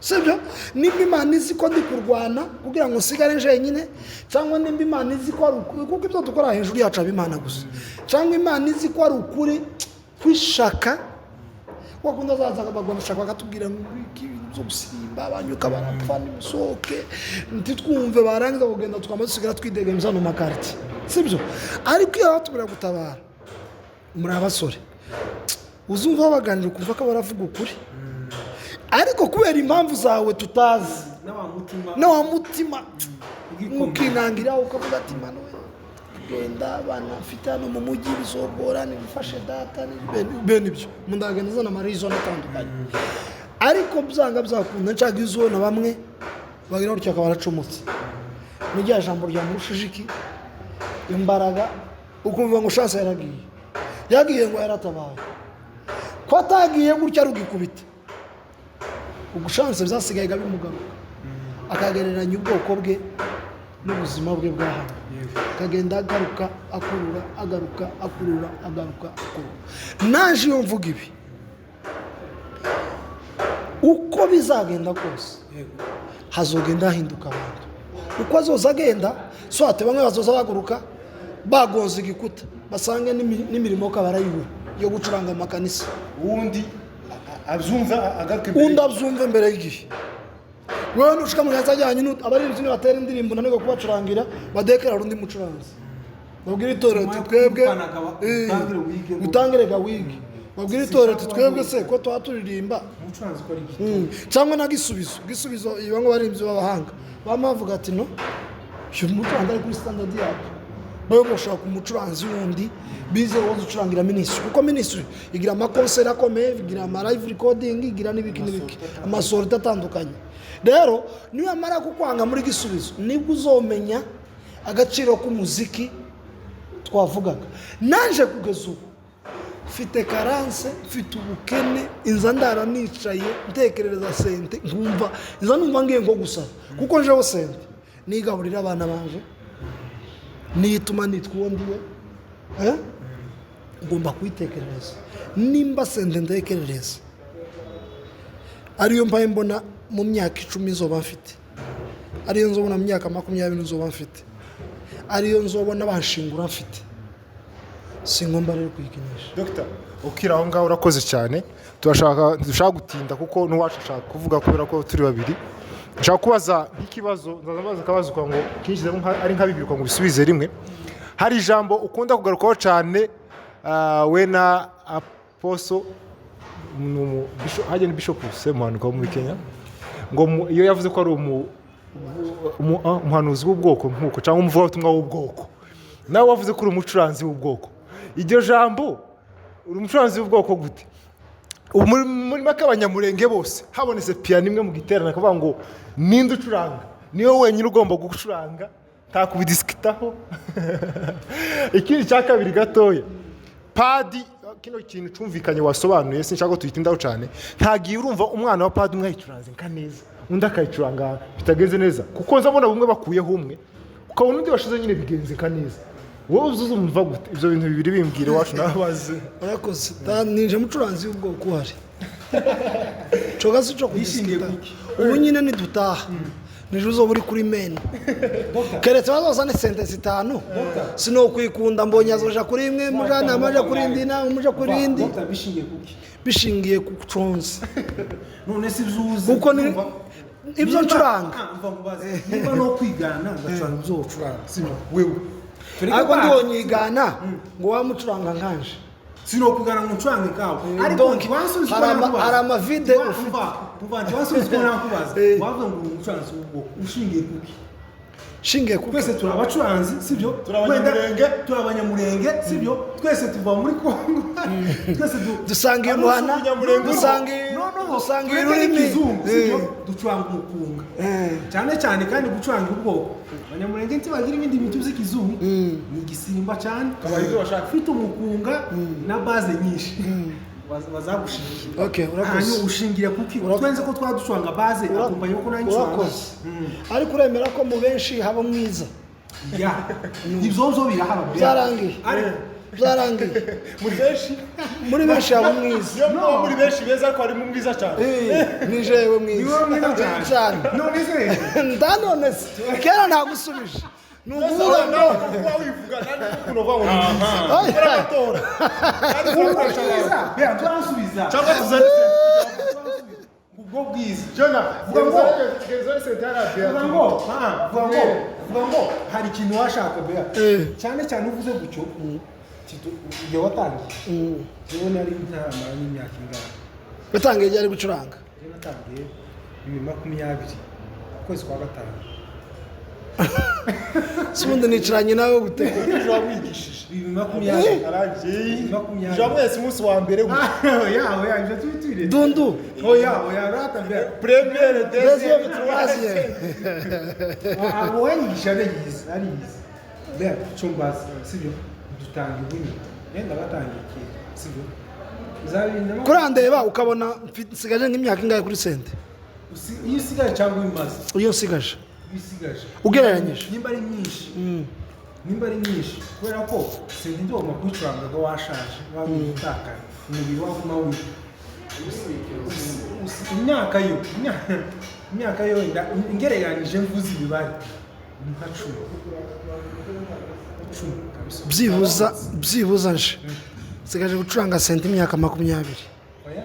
sibyo? Nimba Imana izi ko ndi kurwana kugira ngo nsigare njyenyine, cyangwa nimba Imana izi ko ari ukuri, kuko ibyo dukora hejuru yacu aba Imana gusa, cyangwa Imana izi ko ari ukuri kwishaka wakunda, azaza bagashaka bakatubwira ngo iki ibintu byo gusimba abanyuka barapfa, nimusohoke ntitwumve, barangiza kugenda tukaba dusigara twidegemza mu makariti, sibyo? Ariko iyo batubwira gutabara muri abasore, uzumva baganira ukumva ko baravuga ukuri, ariko kubera impamvu zawe tutazi na wa mutima ukinangira ukavuga ati manu we genda, abana mfite hano mu mujyi bizogora, nibifashe data bene ibyo. Mundagenda azana amarizoni atandukanye, ariko byanga byakunda nshaka iyo uzubona bamwe bagira gutya akaba aracomotse ni rya jambo ryamurushije iki imbaraga, ukumva ngo Chance yaragiye, yagiye ngo yaratabaye, ko atagiye gutya rugikubita. Ubwo Chance byasigaye bimugaruka, akagereranya ubwoko bwe n'ubuzima bwe bwa hano, akagenda agaruka akurura, agaruka akurura, agaruka akurura. Naje iyo mvuga ibi, uko bizagenda kose hazogenda hahinduka abantu uko azoza agenda. Swate bamwe bazoza baguruka bagonze igikuta, basange n'imirimo kabarayibura yo gucuranga mu makanisa. Uwundi abyumva agaruka imbere. Undi abyumve mbere y'igihe. Wewe nushika mu kanisa ryanyu, abaririmbyi nibatera indirimbo nanirwa kubacurangira, badekera undi mucuranzi, babwire itorero ati twebwe Utangire wige ngo- utangire ga wige, babwire itorero ati twebwe se ko tuba turirimba Umucuranzi ukora iki? Cyangwa na gisubizo bamwe baririmbyi b'abahanga bama bavuga ati no uyu mucuranzi ari kuri standard yacu, babe bashaka umucuranzi wundi bize woza ucurangira ministry, kuko ministry igira amakonseri akomeye, igira ama live recording, igira n'ibiki n'ibiki, amasorti atandukanye. Rero niba kukwanga muri Gisubizo, nibwo uzomenya agaciro k'umuziki twavugaga. Naje kugeza ubu mfite carence, mfite ubukene, inza ndara nicaye ntekerereza sente, nkumva inza numva ngiye nko gusara, kuko njeho sente nigaburira abana banje, nituma nitwa uwo ndiwe, eh? Ngomba kuyitekerereza. Nimba sente ntekerereza ariyo mbaye mbona mu myaka 10 nzoba mfite, ariyo nzobona mu myaka 20 nzoba mfite, ariyo nzobona banshingura mfite. Singomba rero kuyikinisha. Dr, ukiri aho ngaho, urakoze cyane. Turashaka, dushaka gutinda kuko n'uwacu ashaka kuvuga kubera ko turi babiri. Nshaka kubaza nk'ikibazo, nzaza mbaza akabazo kwa ngo kinshyizemo ari nka bibiri kwa ngo bisubize rimwe. Hari ijambo ukunda kugarukaho cyane, we na Apostle, ni hajya ni Bishop Semuhanuka wo muri Kenya, ngo iyo yavuze ko ari umuhanuzi w'ubwoko nk'uko cyangwa umuvugabutumwa w'ubwoko, nawe wavuze ko uri umucuranzi w'ubwoko. Iryo jambo, uri umucuranzi w'ubwoko gute? Ubu muri make Abanyamurenge bose habonetse piyano imwe mu giterane, akavuga ngo ninde ucuranga, niwe wenyine ugomba gucuranga, nta kubidisikitaho. Ikindi cya kabiri gatoya, padi, kino kintu cumvikanye wasobanuye, sinshaka ko tuyitindaho cyane. Ntagiye urumva umwana wa padi umwe ayicuranze nka neza, undi akayicuranga bitagenze neza, kuko nza mbona bumwe bakuyeho umwe, ukabona undi washize nyine bigenze nka neza. Wowe uzumva gute ibyo bintu bibiri? Bimbwire iwacu nabaze. Urakoze. Ninje mucuranzi w'ubwoko uhari, coga si co Bishingiye kudisikita. kuki? Ubu nyine nidutaha nije uzoba uri kuri meni, keretse bazozane sente zitanu sinokwikunda. Mbonye azoja kuri imwe, mujana aja kuri indi, nawe muja kuri indi. Dr, bishingiye kuki? Bishingiye ku conzi. None si ibyo uzi? Kuko ni ibyo ncuranga. Umva nkubaze, niba no kwigana ngacuranga ibyo ucuranga, sibyo wewe? Tureke Ariko basi. ndiwonyigana ngo wamucuranga nkanje. Sinokugana ngo ncurange kawe, ariko Donc, ntiwansubiza hari uko nakubaza. hari amavide ufite. Umva, ntiwansubiza uko nakubaza. Eh. Wavuga ngo uri umucuranzi w'ubwoko ushingiye kuki? Shingiye ku Twese turi abacuranzi, sibyo? Turi Abanyamurenge. Wenda turi Abanyamurenge, sibyo? Twese tuva muri Kongo, twese Dusanga imuhana. Umunyamurenge. No, no, dusanga twebwe ururimi. n'ikizungu, sibyo? Eh. Ducuranga umukunga Eh. cyane cyane, kandi gucuranga ubwoko, Abanyamurenge ntibagira ibindi bintu by'ikizungu, ni igisimba cyane. Kabaha ibyo bashaka. Ufite umukunga na baze nyinshi bazagushingikira. Okay, urakoze. Hanyuma ushingira kuki? Twenze ko twaducuranga baze, akumva yuko nanjye ncuranga. Urakoze, ariko uremera ko mu benshi haba mwiza? Ya, ibyo byo birahaba. Byarangiye. Ariko Byarangiye. Muri benshi. Muri benshi haba mwiza. Niyo muba muri benshi beza, ariko harimo umwiza cyane. Eh, ni jewe mwiza. Ni wowe mwiza cyane. Cyane. None se Ndanone se kera nagusubije, ni ukuvuga ngo Nawe kuba wivuga nandi ukuntu uvuga ngo ni mwiza. Oya. Ukora amatora kandi ukoresha abantu. Ubwiza bya turansubiza. Cyangwa tuzane Ubwo bwiza. Jona. Vuga ngo- Gezore sente yarabiya. Vuga ngo hari ikintu washaka bea. Eh. Cyane cyane uvuze gutyo. Tito, igihe watangiye, jewe nari ntaramara n'imyaka ingana. Watangiye ryari gucuranga? Jewe natangiye 2020, ukwezi kwa gatanu. Si ubundi nicaranye nawe gute? Ejo wamwigishije. 2020. Arangiye. 20. Ejo mwese umunsi wa mbere. Oya, oya, ibyo tubitwire. Dundu. Oya, oya, rata bea. Premiere, deuxième, deuxième. Troisième. Abo wanyigisha ariyizi, ariyizi bea. Cyo mbaza, sibyo? Dutanga ibunyi, yenda batangiye kera, sibyo? Za bibiri na Kurandeba ukabona nsigaje nk'imyaka ingahe kuri sente? Iyo usigaje cyangwa iyo umaze? Iyo nsigaje. Iyo usigaje. Ugereranyije. Nimba ari myinshi, kubera ko sente ndigomba kuyicuranga washaje, waba utakaye, umubiri waguma wiga. Imyaka yo imyaka yo wenda ngereranyije, mvuze imibare, ni nka 10, 10 kabisa. Byibuza nje nsigaje gucuranga sente imyaka 20. Oya,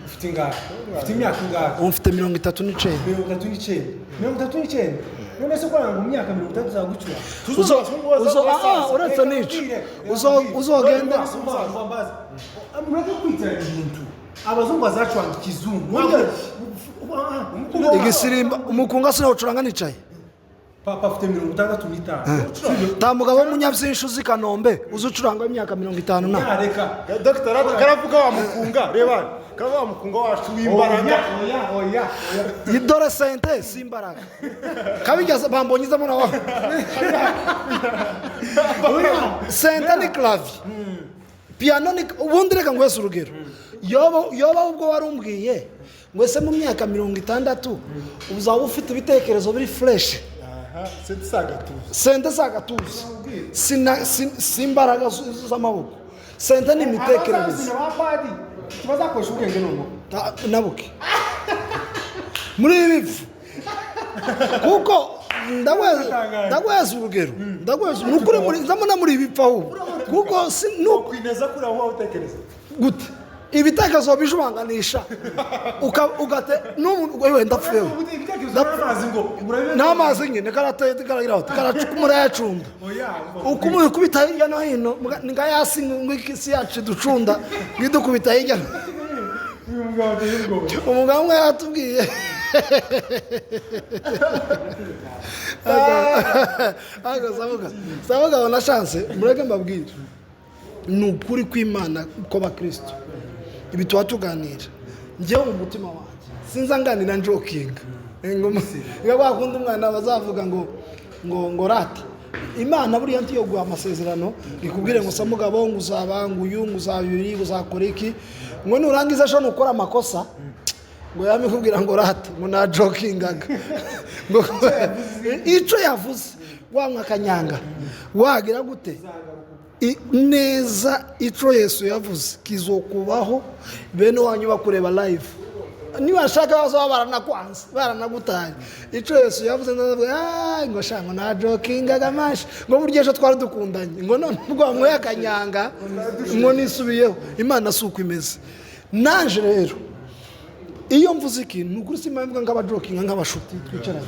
ufite ingahe? Ufite imyaka ingahe? Ubu mfite 39. 39, 39. None se ukora ngo mu myaka 30 uzagucura? Uretse n'ico uzogenda Mureke kwitiranya ibintu. Abazungu bazacuranga ikizungu. Igisirimba, umukunga sinawucuranga nicaye. Papa afite 65. Nta mugabo w'umunyabyinshi uzi Kanombe uzi ucuranga w'imyaka 50 na Yareka. Dr, karavuga wa mukunga, reba karavuga wa mukunga wacu w'imbaraga. Oya, oya, oya. Idore sente si imbaraga kabigeza bambonyizamo nawe. Sente ni clavier, piano ni ubundi. Reka nguhese urugero. Yoba ubwo wari umbwiye ngo ese mu myaka 60 uzaba ufite ibitekerezo biri fresh? Aha, sente si agatuza. Sente si agatuza. Si imbaraga z'amaboko, sente ni imitekerereze. Abazazina ba padi ntibazakoresha ubwenge noneho. Nabuke muri ibi bifu, kuko ndaguheza urugero, ndaguheza ni ukuri muri ndabona muri ibi bipfa ahubwo. Kuko si nu Kwineza kuri aho utekereza. Gute ibitekerezo bijubanganisha ugate n'umuntu wewe ndapfuye. N'amazi ngo N'amazi nyine karateye karagira karacukumura yacunda uko umuntu ukubita hirya no hino ni nka yasi ngo isi yacu ducunda ngo idukubita hirya no. Umugabo umwe yaratubwiye, ariko savuga ngo na chance mureke mbabwire, ni ukuri kw'Imana kw'abakristo. Ibi tuba tuganira, njyewe mu mutima wanjye sinza nganira njokinga ngo kwa kundi umwana bazavuga ngo rata Imana buriya ntiyo guha amasezerano ikubwire ngo samugabo ngo uzaba ngo uyu ngo uzaba ibi ngo uzakora iki, ngo nurangiza ejo nukora amakosa ngo yamikubwira ngo rata ngo najokingaga, ngo icyo yavuze wanywa akanyanga wagira gute. Neza icyo Yesu yavuze kizokubaho, bene wanyu bakureba live nibashaka bazaba baranakwanze baranagutaye. Icyo Yesu yavuze ndavuga ngo sha ngo najokingaga mashi ngo burya ejo twari dukundanye ngo none ubwo wanyweye akanyanga ngo nisubiyeho. Imana si uko imeze. Naje rero iyo mvuze ikintu ni ukuri, simba nk'abajokinga nk'abashuti twicaranye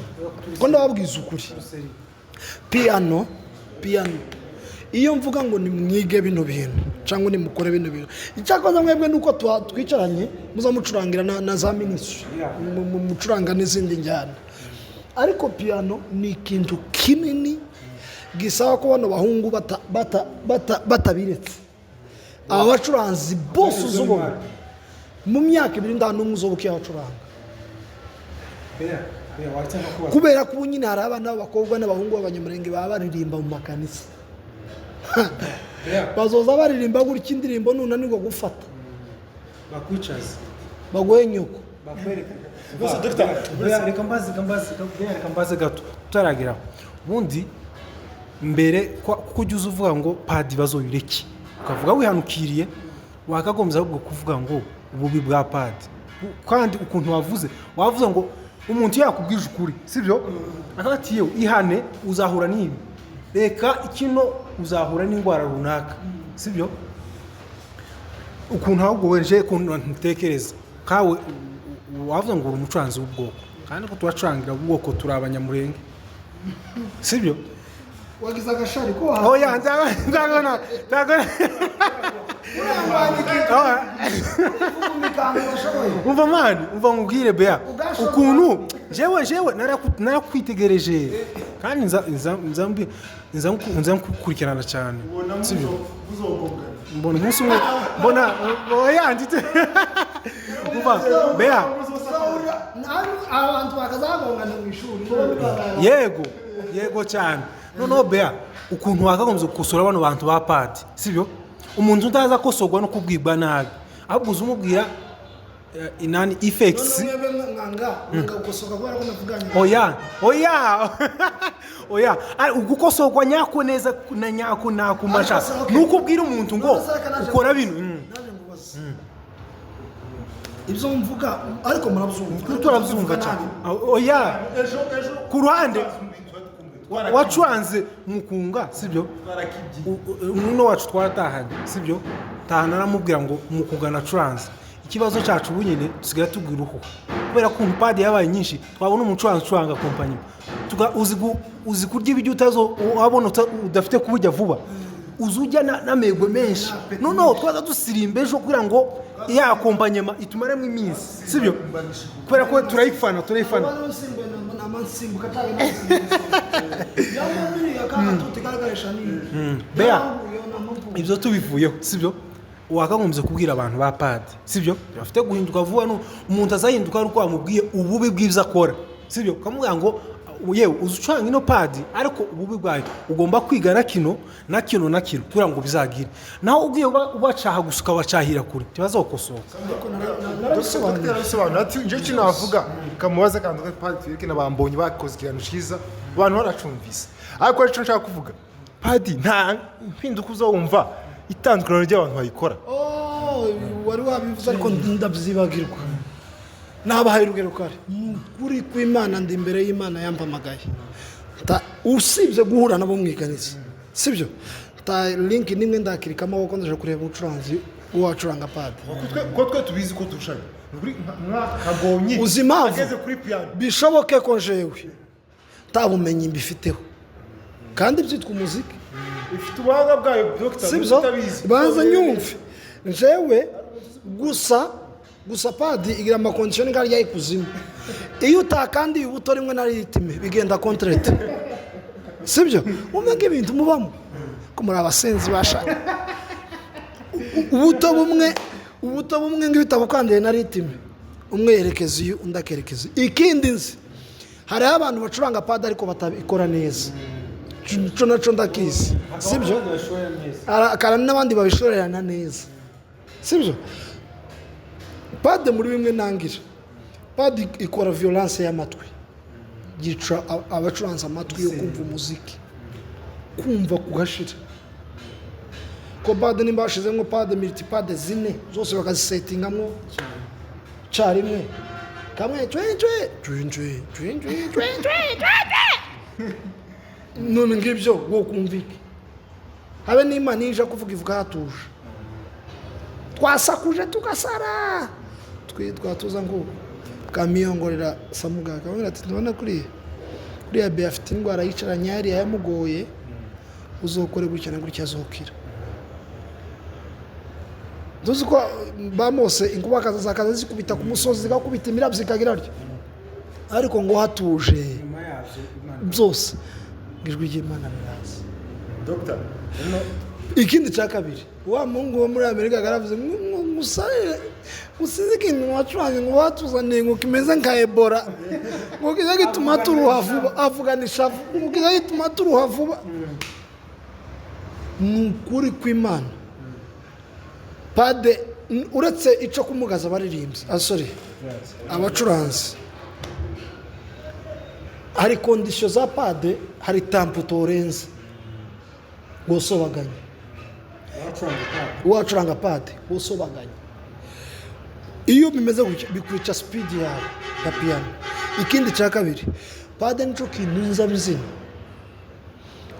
ko ndababwiza ukuri. Piyano iyo mvuga ngo nimwige bino bintu cyangwa nimukore bino bintu, icyakoze mwebwe nuko twicaranye muza mucurangira na za minisitiri mucuranga n'izindi njyana, ariko piyano ni ikintu kinini gisaba ko bano bahungu batabiretse. Aba bacuranzi bose uzubona mu myaka 2 nta n'umwe uzoba ukiyacuranga, kubera ko ubu nyine hari abana b'abakobwa n'abahungu b'abanyamurenge baba baririmba mu makanisa, bazoza baririmba gutya indirimbo nunanirwa gufata bakwicaza baguhe nyoko. Bakwereka. Reka mbaze gato tutarageraho. Ubundi mbere kuko ujya uvuga ngo padi bazoyireke ukavuga wihanukiriye, wakagombye ahubwo kuvuga ngo ububi bwa padi. Kandi ukuntu wavuze ngo umuntu yakubwije ukuri, sibyo? Akati yewe ihane uzahura n'ibi, reka ikino uzahura n'indwara runaka, sibyo? Ukuntu ahubwo weje ukuntu ntekereza kawe wavuze ngo uri umucuranzi w'ubwoko, kandi ko turacurangira ubwoko turi abanyamurenge, sibyo? Wagize agashari ko oya ndagona umva mani, umva nkubwire Bea ukuntu jewe narakwitegereje kandi nza nkukurikirana cyane, sibyo? Mbona umunsi umwe mbona oya ndite umva Bea abantu bakazagongana mu ishuri. Yego cyane. Noneho Bea ukuntu wakagombye gukosora bano bantu ba padi, sibyo? Umuntu utaza kosorwa no kubwirwa nabi, ahubwo uzumubwira inani effects. Oya oya ugukosorwa nyako neza na nyako nakumasha nuko ubwira umuntu ngo ukora bino. Ibyo mvuga ariko murabyumva, turabyumva cyane. Oya ku ruhande wacuranze mukunga, sibyo? Uno wacu twaratahanye, sibyo? Tahana naramubwira ngo mukunga nacuranze. Ikibazo cyacu ubu nyine dusigaye tugwira uruhu kubera ko padi yabaye nyinshi, twabona umucuranzi ucuranga kompanyi uzi kurya ibiryo utazo wabona udafite kubujya vuba, uzujya n'amego menshi. Noneho twaza dusirimba ejo kugira ngo ya kompanyema itumaremo iminsi, sibyo? Kubera ko turayifana. Bea ibyo tubivuyeho, sibyo? Wakagombye kubwira abantu ba padi, sibyo? Bafite guhinduka vuba, umuntu azahinduka ari uko wamubwiye ububi bw'ibyo akora, sibyo? Ukamubwira ngo yewe uzucuranga ino padi ariko ububi bwayo ugomba kwiga na kino na kino na kino kugira ngo bizagire. Naho ugiye ubacaha gusa ukabacahira kure ntibazokosoka. Narabisobanura ati nje kino avuga kamubaza kandi ko padi twireke nabambonye bakoze ikiganiro cyiza abantu baracumvise, ariko icyo nshaka kuvuga padi nta mpinduka uzumva itandukaniro ry'abantu bayikora. Wari wabivuze ariko ndabyibagirwa. Nabahaye urugero kare kuri kw'Imana, ndi imbere y'Imana yampamagaye, usibye guhura nabo mwiganiza, sibyo? Ta link nimwe ndakirikamo kuko ndaje kureba umucuranzi wacuranga pad. Ko twe tubizi ko turushanya. Ni ukuri nka Kagonyi Uzi impamvu? ageze kuri piano. Bishoboke ko jewe nta bumenyi mbifiteho kandi byitwa umuziki. Ifite ubuhanga bwayo, Dr. Sibyo? Utabizi. Banza nyumve. Jewe gusa pad igira ama conditions nk'arya y'ikuzimu. Iyo utakandiye ubuto rimwe na rythme bigenda contre. Sibyo? Umenya ibintu mubamo ko muri abasenzi bashaka ubuto bumwe ngo bitabukandiye na rythme, umwe yerekeza iyo, undi akerekeza iyo. Ikindi nzi, hariho abantu bacuranga pad ariko batabikora neza. Ico naco ndakizi, sibyo? Hakaba n'abandi babishorerana neza, sibyo? Pad muri bimwe nangira, pad ikora violence y'amatwi, yica abacuranze amatwi yo kumva umuziki, kumva kugashira ko pad nimba bashizemo pad multipad zine zose bakazisetingamo cyarimwe, kamwe cwe cwe cwe cwe cwe cwe cwe cwe cwe. None ngibyo wo kumva iki? Habe n'Imana ije kuvuga, ivuga hatuje. Twasakuje tugasara, twe twatuza ngo kamiyongorera samuga kamubwira ati: "Ndabona kuriya be afite indwara yicaranye hariya yamugoye, uzokore gutya na gutya azokira." Tuzi ko bamose inkuba zakaza zikubita ku musozi, zigakubita imirabyo, zikagira atyo, ariko ngo hatuje Nyuma yabyo Imana byose ngo ijwi ry'Imana riraza. Dr. Ikindi cya kabiri, wa muhungu wo muri Amerika yaravuze ngo musare musize ikintu wacuranze, ngo batuzaniye ngo kimeze nka Ebola, ngo kiza gituma turuha vuba. Avugana ishavu ngo kiza gituma turuha vuba. Ni ukuri kw'Imana, pad uretse ico kumugaza abaririmbyi, asore abacuranzi, hari conditions za pad, hari tempo utorenza wosobaganya. Abacuranga pad. Wacuranga pad wosobaganya. Iyo bimeze gutya bikwica speed yawe ya piano. Ikindi cya kabiri, pad nico kintu nza mzina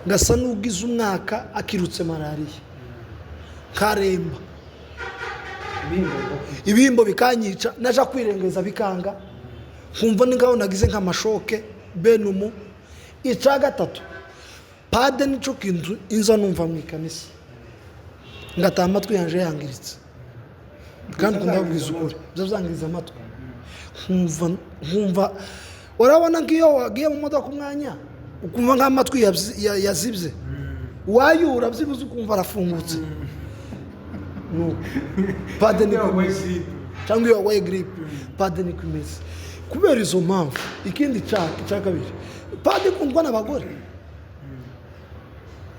ngasa n'ugize umwaka akirutse malariya, nkaremba, ibihimbo bikanyica, naja kwirengeza bikanga, nkumva ni nkaho nagize nk'amashoke benumu. Icya gatatu, pad nico kintu inza numva mu ikanisa ngataha amatwi yanje yangiritse. Kandi ndababwiza ukuri, byo byangiriza amatwi, nkumva urabona nk'iyo wagiye mu modoka umwanya ukumva nk'amatwi yazibye, wayura byibuze ukumva arafungutse. Nuko pad niko imeze, cyangwa iyo warwaye grippe, pad niko imeze. Kubera izo mpamvu. Ikindi cya kabiri, pad ikundwa n'abagore.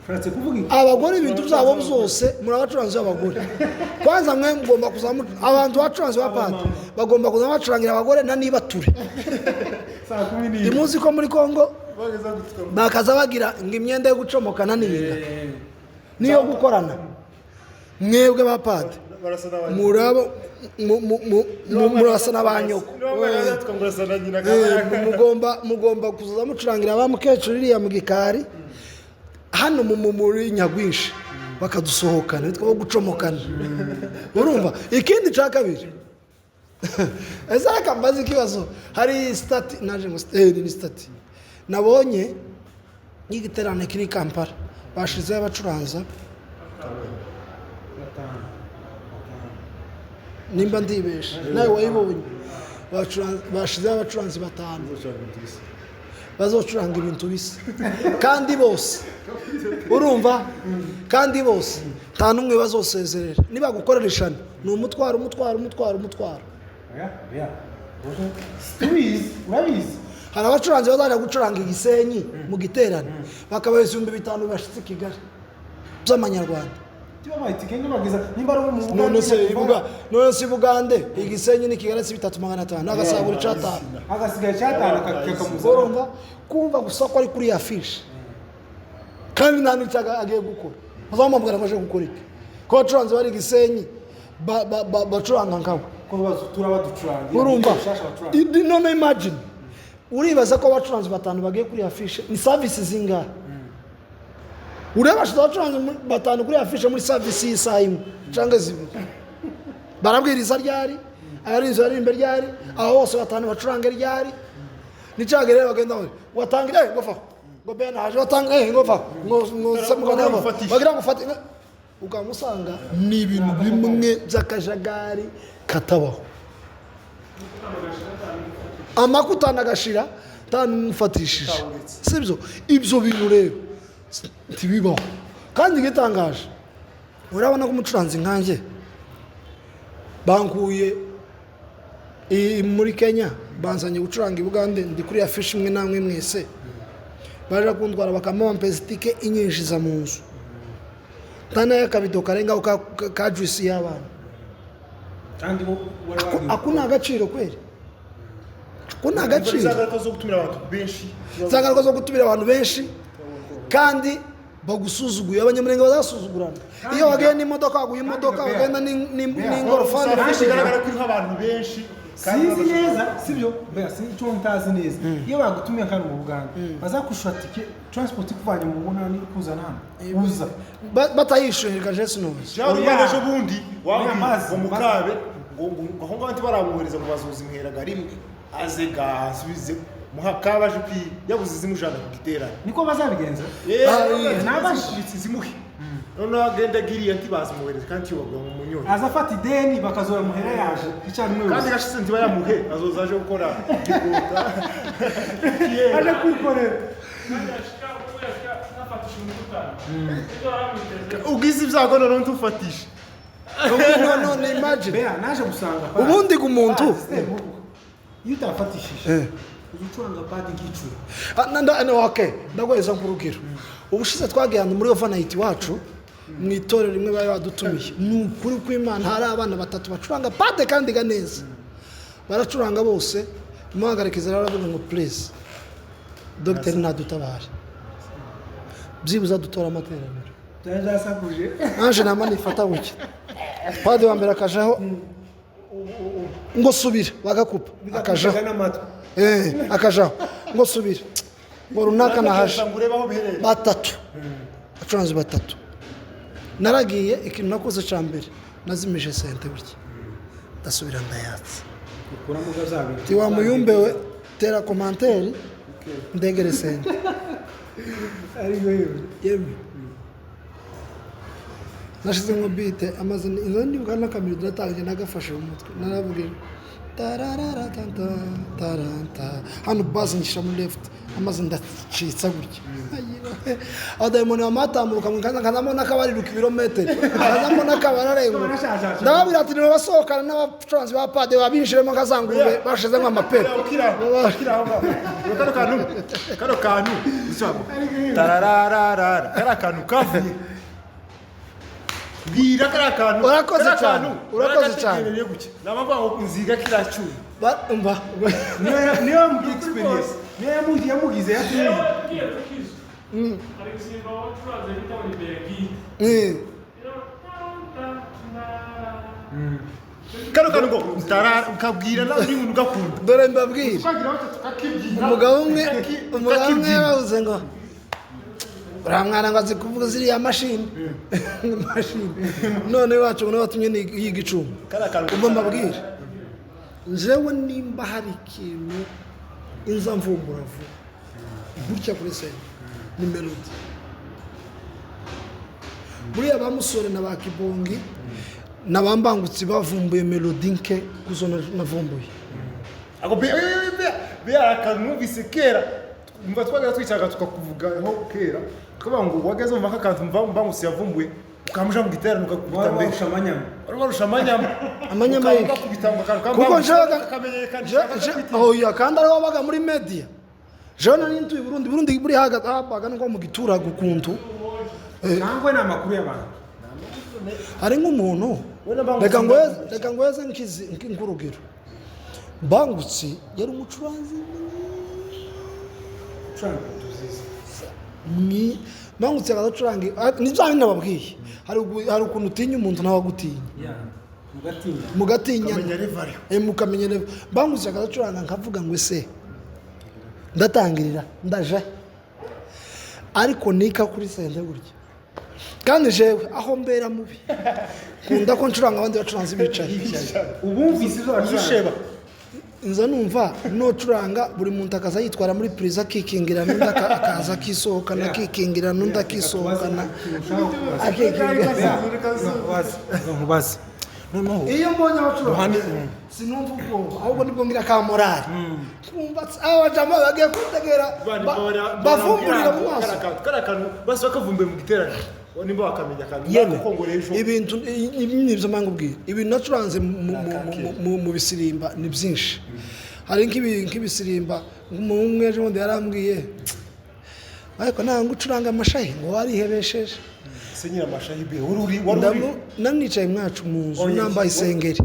Ushatse kuvuga iki? Abagore ibintu byabo byose, muri abacuranzi b'abagore kwanza mwe mugomba kuzamu abantu bacuranzi ba pad bagomba kuza bacurangira abagore na niba ture Saa 11. Ntimuzi ko muri Kongo bakaza bagira ngo imyenda yo gucomokana n'iyinga niyo gukorana? Mwebwe ba pad murabo murasa na ba nyoko. Mugomba kuza mucurangira ba mukecuru iriya mu gikari hano muri nyagwinshi, bakadusohokana bitwa bo gucomokana, urumva? Ikindi cya kabiri, ese reka mbaze ikibazo. Hari status naje ngo ni status nabonye y'igiterane kiri i Kampala, bashizeho abacuranza Batanu. Nimba ndibeshe nawe wayibonye, bashizeho abacuranzi batanu bazocuranga ibintu bisa, kandi bose, urumva, kandi bose nta n'umwe bazosezerera. Niba gukorera ishano ni umutwaro, umutwaro, umutwaro, umutwaro. Oya, oya. Tubizi, urabizi. Hari abacuranzi bazajya gucuranga igisenyi mu giterane bakabaha 5000 bashitse i Kigali by'amanyarwanda. Tibabaye itike bageza nimba ari mu None se i Bugande, igisenyi ni Kigali, si 3500, agasagura icatanu? Agasigaye cyatanu kakamuza. Urumva, kumva gusa ko ari kuri ya fiche kandi nta n'icyo agiye gukora, bazamubwira ngo aje gukora iki ko abacuranzi bari igisenyi bacuranga nkabo? Ko bazutura baducurangira. Urumva? Bishasha bacuranga. None imagine, uribaza ko abacuranzi batanu bagiye kuri ya fiche ni service zingahe? Ureba bashize abacuranzi batanu kuri afishe muri service y'isaha imwe cyangwa zibiri, barabwiriza ryari, abarinzi baririmba ryari, aho hose batanu bacurange ryari. Nicyaga rero bagenda ngo watangira ngo fa ngo ben haje watanga ngo fa ngo ngo se bagira ngo ufate, ukamusanga ni ibintu bimwe by'akajagari katabaho. Amakutana agashira ntanumufatishije, sibyo? Ibyo bintu rero ntibibaho. Kandi igitangaje, urabona ko umucuranzi nkanjye bankuye muri Kenya, banzanye gucuranga i Bugande, ndi kuri afishi imwe namwe mwese, baje kuntwara bakamuha itike inyinjiza mu nzu, nta n'ay'akabido karengaho ka juice y'abana. Kandi bo wari wagiye. Ako ni agaciro kweri, ako ni agaciro. Ingaruka zo gutumira abantu benshi. Za ngaruka zo gutumira abantu benshi kandi bagusuzuguye. Abanyamurenge bazasuzugurana. Iyo wagiye n'imodoka, waguye imodoka, wagenda n'ingorofani. Afishi igaragara ko iriho abantu benshi kandi Sinzi neza, sibyo? Mbega sinzi icyo ntazi neza. Iyo bagutumiye kandi mu Buganda, bazakushura tike, transport ikuvanye mu bunani ikuzana hano uza. Batayishyurirwa Jesu nubuze. Jean Rwanda ejo bundi wabwiye Mazi, ngo mukabe ngo aho ngaho ntibaramwohereza, ngo bazozimuheraga rimwe aze gasubize muhakaba aje kwi yabuze izimujana ku giterane. Niko bazabigenza. Nabashitsi zimuhe, noneho agenda agiriye ntibazimwohereza kandi ntiyobagwa mu munyoni. Aza afata ideni, bakazora muhera yaje icyarimwe Kandi yose. gashize ntibayamuhe, azoza aje gukora igikota. Aje kwikorera. Ubwiza ibyago noneho ntufatishe. None imagine. Bea naje gusanga Ubundi ku muntu iyo utafatishije uza ucuranga padi nk'icumi. Ah, okay, ndaguheza nk'urugero. Ubushize twagiye ahantu muri overnight iwacu mu itorero rimwe bari badutumiye, ni ukuri kw'Imana hari abana batatu bacuranga pade kandi ga neza, baracuranga bose. Umuhagarikiza rero aravuga ngo please dogiteri nadutabare, byibuze dutora amateraniro. Byari byasakuje. Naje nama nifata buke, pade wa mbere akajaho ngo subira, bagakupa, akajaho. Bikagucaga n'amatwi. Akajaho ngo subira, ngo runaka nahaje. Ngo urebe aho biherereye. Batatu, abacuranzi batatu. Naragiye, ikintu nakoze cya mbere nazimije sente gutya, ndasubira ndayatsa. Ukuramo bya bintu. Ti wa muyumbe we, tera commentaire ndegere sente. Ariko yewe. Yemwe, nashize nko bite amaze inzo ndibuka n'akamiro ndatangiye nagafashe mu mutwe, naravuga tararara tanta taranta, hano basi ngisha muri left, amaze ndacitsa gutya. Abadayimoni bamatambuka mu kanza nkazamo n'akabariruka ibirometero, nkazamo n'akabararenguka. Ndababwira ati nibasohokana n'abacuranzi ba pade babinjiremo nkazangurube bashizemo amapera. Ukiri aho ngaho, kano kantu usaba tarararara, kariya kantu kavuye, bwira kariya kantu. Urakoze Kariya cyane, kantu, urakoze baragatekereye cyane. Gutya naba ngo nziga kiriya cyuma. Umva. Niyo yamubwiye experience, niyo yamugize yatumye. Hari gusimba abacuranzi bita ngo ni Beyagide. Kano kantu ngo tarara ukabwira nawe uri muntu ugakunda. Dore mbabwire, umugabo umwe yaravuze ngo uriya mwana ngo azi kuvuga ziriya mashini, none iwacu ngo niwe watumye yiga icuma. Kariya kantu. Ubwo mbabwire, njyewe nimba hari ikintu inza mvumbura vuba gutya kuri scène ni melody. Buriya ba Musore na ba Kibongi na ba Mbangutsi bavumbuye melody nke kuzo navumbuye. Ako be akantu numvise kera, mva twagera twicaga tukakuvugaho kera, tukavuga ngo wageze umva nk'akantu mva Mbangutsi yavumbuye, ukamuja mu giterane ukakubita Wari mbere. warusha amanyama. Wari warusha amanyama. Amanyama y'iki? Ukakubita ngo akantu ka Kuko Mbangutsi nshaka kamenyekanisha. Oya, kandi ariho wabaga muri media. Jewe nari ntuye i Burundi. Burundi buri hagati habaga nko mu giturage ukuntu. Cyangwa ni amakuru y'abantu. Hari nk'umuntu, reka ngweze nkizi nk'urugero, Mbangutsi yari umucuranzi. Ucuranga tuzizi. Mbangutsi akadacuranga ni bya bindi nababwiye. Hari ukuntu utinya umuntu nawe agutinya. Ya, mugatinya. Mugatinya. Ukamenya level ariho. Mukamenya level. Mbangutsi akadacuranga, nkavuga ngo ese ndatangirira ndaje, ariko nika kuri sente gutya. Kandi jewe aho mbera mubi, nkunda ko ncuranga abandi bacuranzi bicaye. Ubumvise ibyo bacuranga. Usheba. Nza numva nocuranga, buri muntu akaza yitwara muri purize, akikingira, n'undi akaza akisohokana, akikingira, n'undi akisohokana, akikingira. Nkubaze noneho. Iyo mbonye abacuranga sinumva ubwoba, ahubwo nibwo ngira ka morale, kumva aba bajama bagiye kuntegera, bavumburira mu maso. Kariya kantu basi bakavumbuye mu giterane, nimba wakamenya akantu Yemwe, kuko ngo ejo ibintu ibi ni ibyo mpamvu ubwira, ibintu nacuranze mu bisirimba ni byinshi. Hari nk'ibisirimba, umuhungu umwe ejo bundi yarambwiye, ariko ntabwo ucuranga amashahi ngo warihebesheje. Se nyira amashahi be, wari uri wari uri Nanicaye mwacu mu nzu Oya, nambaye isengeri.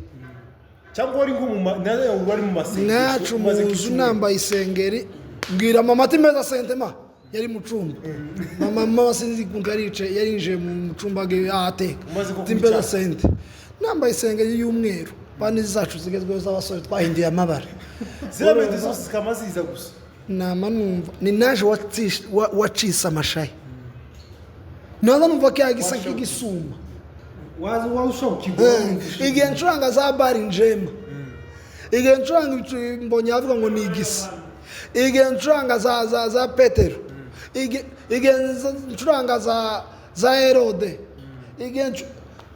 Cyangwa wari nko mu nawe wari mu masengesho Mwacu mu umaze nzu nk'icyumweru. nambaye isengeri, mbwira mama ati meza sentema yari mu cumba. Mama sinzi ukuntu yaricaye, yarinjiye mu cumba agiye ahateka. Umaze kunywa Ati meza icyayi. sente, nambaye isengeri y'umweru, bani zacu zigezweho z'abasore twahinduye amabara. Ziriya medi zose zikaba ziza gusa. Nama numva ni naje wacise amashayi, naza numva ko yagisa nk'igisuma. Waza waza ushobora kukigura. Igihe ncuranga za bari njema, igihe ncuranga mbonye avuga ngo ni igisi, igihe ncuranga za Petero, igihe ncuranga za Herode, igihe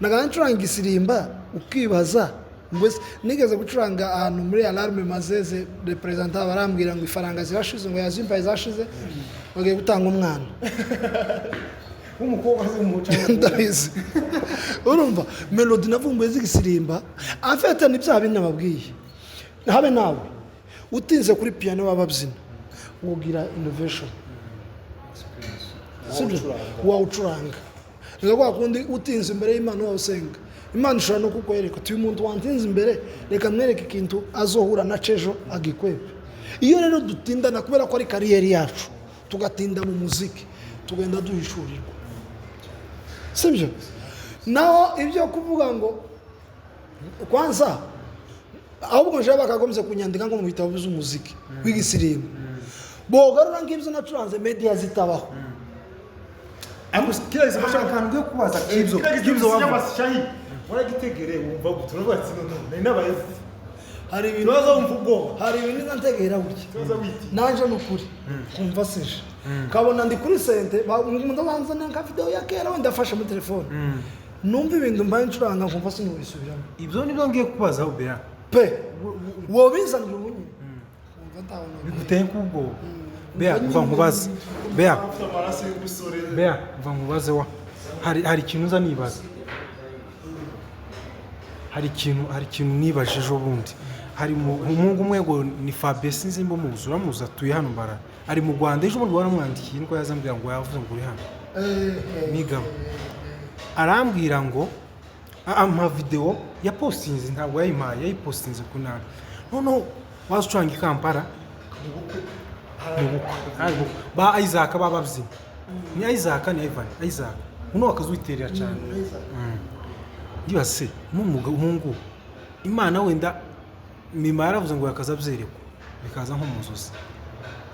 nagana ncuranga igisirimba, ukibaza ngo ese nigeze gucuranga ahantu muri alarme mazeze representant, barambwira ngo ifaranga zirashize, ngo yazimbaye zashize, bagiye gutanga umwana w'umukobwa azi umuco. Ndabizi. Urumva melody navumbuye z'igisirimba afite ni bya bindi nababwiye, habe nawe utinze kuri piano w'ababyina wogira innovation, sibyo? Wawucuranga ni kwa kundi utinze imbere y'Imana wawe usenga, Imana ishobora no kukwereka uti uyu muntu wantinze imbere, reka mwereke ikintu azohura na cejo agikwepe. Iyo rero dutindana, kubera ko ari carrière yacu, tugatinda mu muziki, tugenda duhishurirwa, sibyo? Naho ibyo kuvuga ngo kwanza, ahubwo nje bakagombye kunyandika nko mu bitabo by'umuziki w'igisirimba, bogarura ngibyo nacuranze media zitabaho. Ariko kiriya gisaba Ashaka akantu ko kubaza kibyo kibyo kibyo wavuze. Amashahi waragitegere, wumva gute? Uravuga ati none nari nabaye Hari ibintu turaza wumva ubwoba. Hari ibintu nza ntegera gutya. Turaza witi. Nanje ni ukuri nkumva sije kabona ndi kuri sente, ndabanza nka video ya kera wenda afashe muri telefone, numva ibintu mbaye ncuranga, nkumva sinubisubiramo. Ibyo nibyo ngiye kubaza Bea. Pe wobizanira ubunye nkumva ndabona. Biguteye nk'ubwoba. Bea, mva nkubaze Bea. Afite amaraso y'umusore. Bea, mva nkubaze wa, hari ikintu uza nibaza, hari ikintu nibaje ejo bundi. Hari umuhungu umwe ngo ni Fabien, sinzi nimba umuzi, uramuzi, atuye hano mbara, ari mu Rwanda. Ejo bundi waramwandikiye, niko yazambwira ngo yavuze ngo uri hano nigamo, arambwira ngo ampa video yapostinze, ntabwo yayimpaye, yayipostinze ku ntara. Noneho waza ucuranga i Kampala mu bukwe, hari ubukwe ba Isaac b'ababyinnyi, ni Isaac, ni Ivan Isaac uno wakazwiterera cyane. Ndibaza se n'umuhungu Imana wenda mima yaravuze ngo yakaza abyerekwa bikaza nko mu nzozi,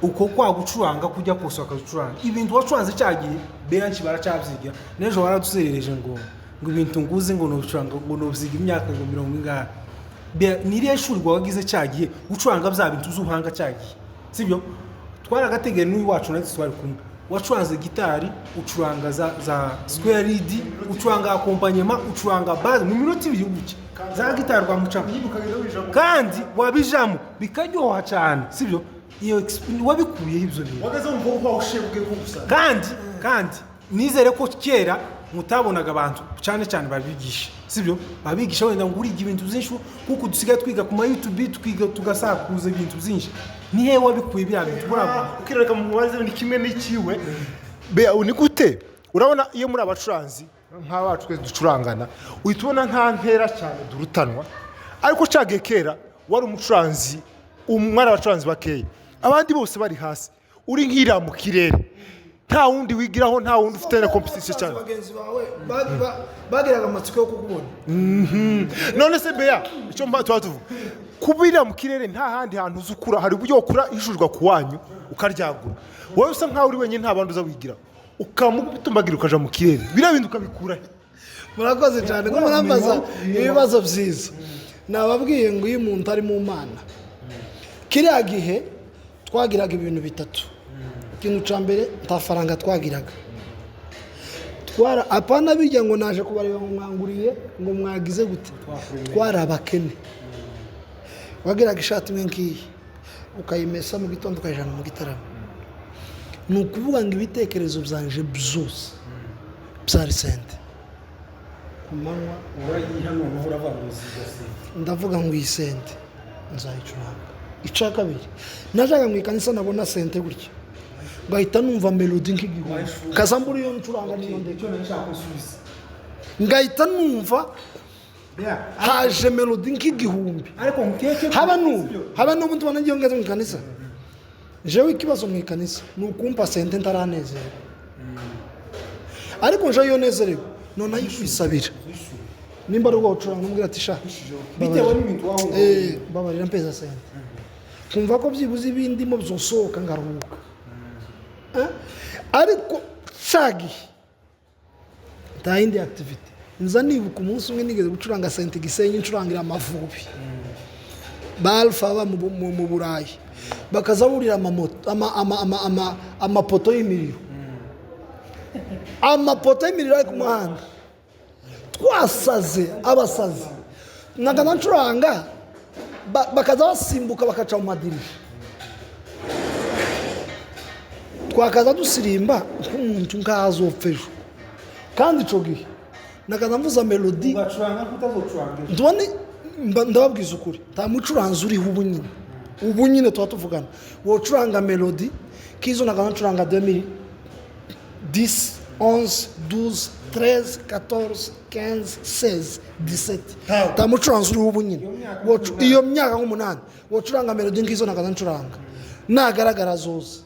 uko kwa gucuranga kujya kose wakazucuranga ibintu wacuranze cya gihe, benshi baracyabyiga. N'ejo waraduserereje ngo ibintu nguzi ngo nucuranga ngo nubyiga imyaka ngo mirongo ingahe. Ni irihe shuri wagize cya gihe gucuranga bya bintu uzuhanga cya gihe, sibyo? Twaragategeye n'uyu wacu natwe twari kumwe, wacuranze gitari, ucuranga za square lead, ucuranga accompagnement, ucuranga bass mu minota 2 gutya, za gitari rwamucamo kandi wabijamo bikaryoha cyane, sibyo? Iyo wabikuyeho ibyo bintu? Wageze wumva ko wawushebwe ko gusa. Kandi nizere ko kera mutabonaga abantu cyane cyane babigisha, sibyo? Babigisha wenda ngo uriga ibintu byinshi kuko dusigaye twiga ku ma YouTube, tukiga tugasakuza ibintu byinshi. Ni hehe wabikuye biriya bintu buriya? Ukireka mu mubaze ni kimwe n'ikiwe. Bea, ni gute urabona iyo muri abacuranzi nk'abacu twese ducurangana, uhita ubona nta ntera cyane durutanwa, ariko cagiye kera wari umucuranzi umwe, abacuranzi bakeya, abandi bose bari hasi, uri nk'iriya mu kirere, nta wundi wigiraho, nta wundi ufite na competition cyane. Bagenzi bawe bagiraga amatsiko yo kukubona. None se Bea, icyo mba tuba tuvuga kubira mu kirere, nta handi hantu uzi ukura, hari uburyo wakura ishujwa ku wanyu ukaryagura, wowe usa nkaho uri wenyine, nta bandi uza wigira. Ukamutumbagira ukaja mu kirere, biriya bintu ukabikura he? Murakoze cyane ko murambaza ibibazo byiza. Nababwiye ngo iyo umuntu ari mu Mana, kiriya gihe twagiraga ibintu bitatu. Ikintu cya mbere, nta faranga twagiraga. Twara apana bijya ngo naje kubareba ngo mwanguriye, ngo mwagize gute. Twari abakene. Wagiraga ishati imwe ngiyi, ukayimesa mu gitondo, ukayijyana mu gitaramo. Ni ukuvuga ngo ibitekerezo byanje byose byari sente ku manywa. Urayiha noneho uravuga ngo zigase. Ndavuga ngo iyi sente nzayicuranga. Icya kabiri, najyaga mu ikanisa, nabona sente gutya ngahita numva melody nk'igihumbi, kaza mbura iyo ncuranga niyo ndeka. Icyo nashaka gusubiza. Ngahita numva Bea, haje melody nk'igihumbi. Ariko nkeke Haba n'ubu tubona ngiye ngeze mu ikanisa, jewe ikibazo mu ikanisa ni ukumpa sente ntaranezerwa, ariko njewe iyo nezerewe none ayikwisabira, nimba ari ubwo ucuranga, umubwira ati: "Sha, bitewe n'ibintu wahunga. Babarira mpeza sente, kumva ko byibuze ibindimo byosohoka ngaruhuka." Ariko cagihe nta yindi activity. Nza nibuka umunsi umwe nigeze gucuranga sente Gisenyi, ncurangira Amavubi ba Alpha baba mu Burayi, bakaza burira amamoto, amapoto y'imiriro, amapoto y'imiriro ari ku muhanda. Twasaze, abasazi nagana ncuranga, bakaza basimbuka bakaca mu madirisha. Twakaza dusirimba nk'umuntu nk'azopfa ejo. Kandi ico gihe nakaza mvuza melody. Ugacuranga ariko utazocuranga ejo. Ndubone ndababwiza ukuri, nta mucuranzi uriho ubu nyine, ubu nyine tuba tuvugana, wocuranga melody kizo nakaza ncuranga 2010, 11, 12, 13, 14, 15, 16, 17. Nta mucuranzi uriho ubu nyine iyo myaka nk'umunani wocuranga melody nkizo nakaza ncuranga. Nagaragara zose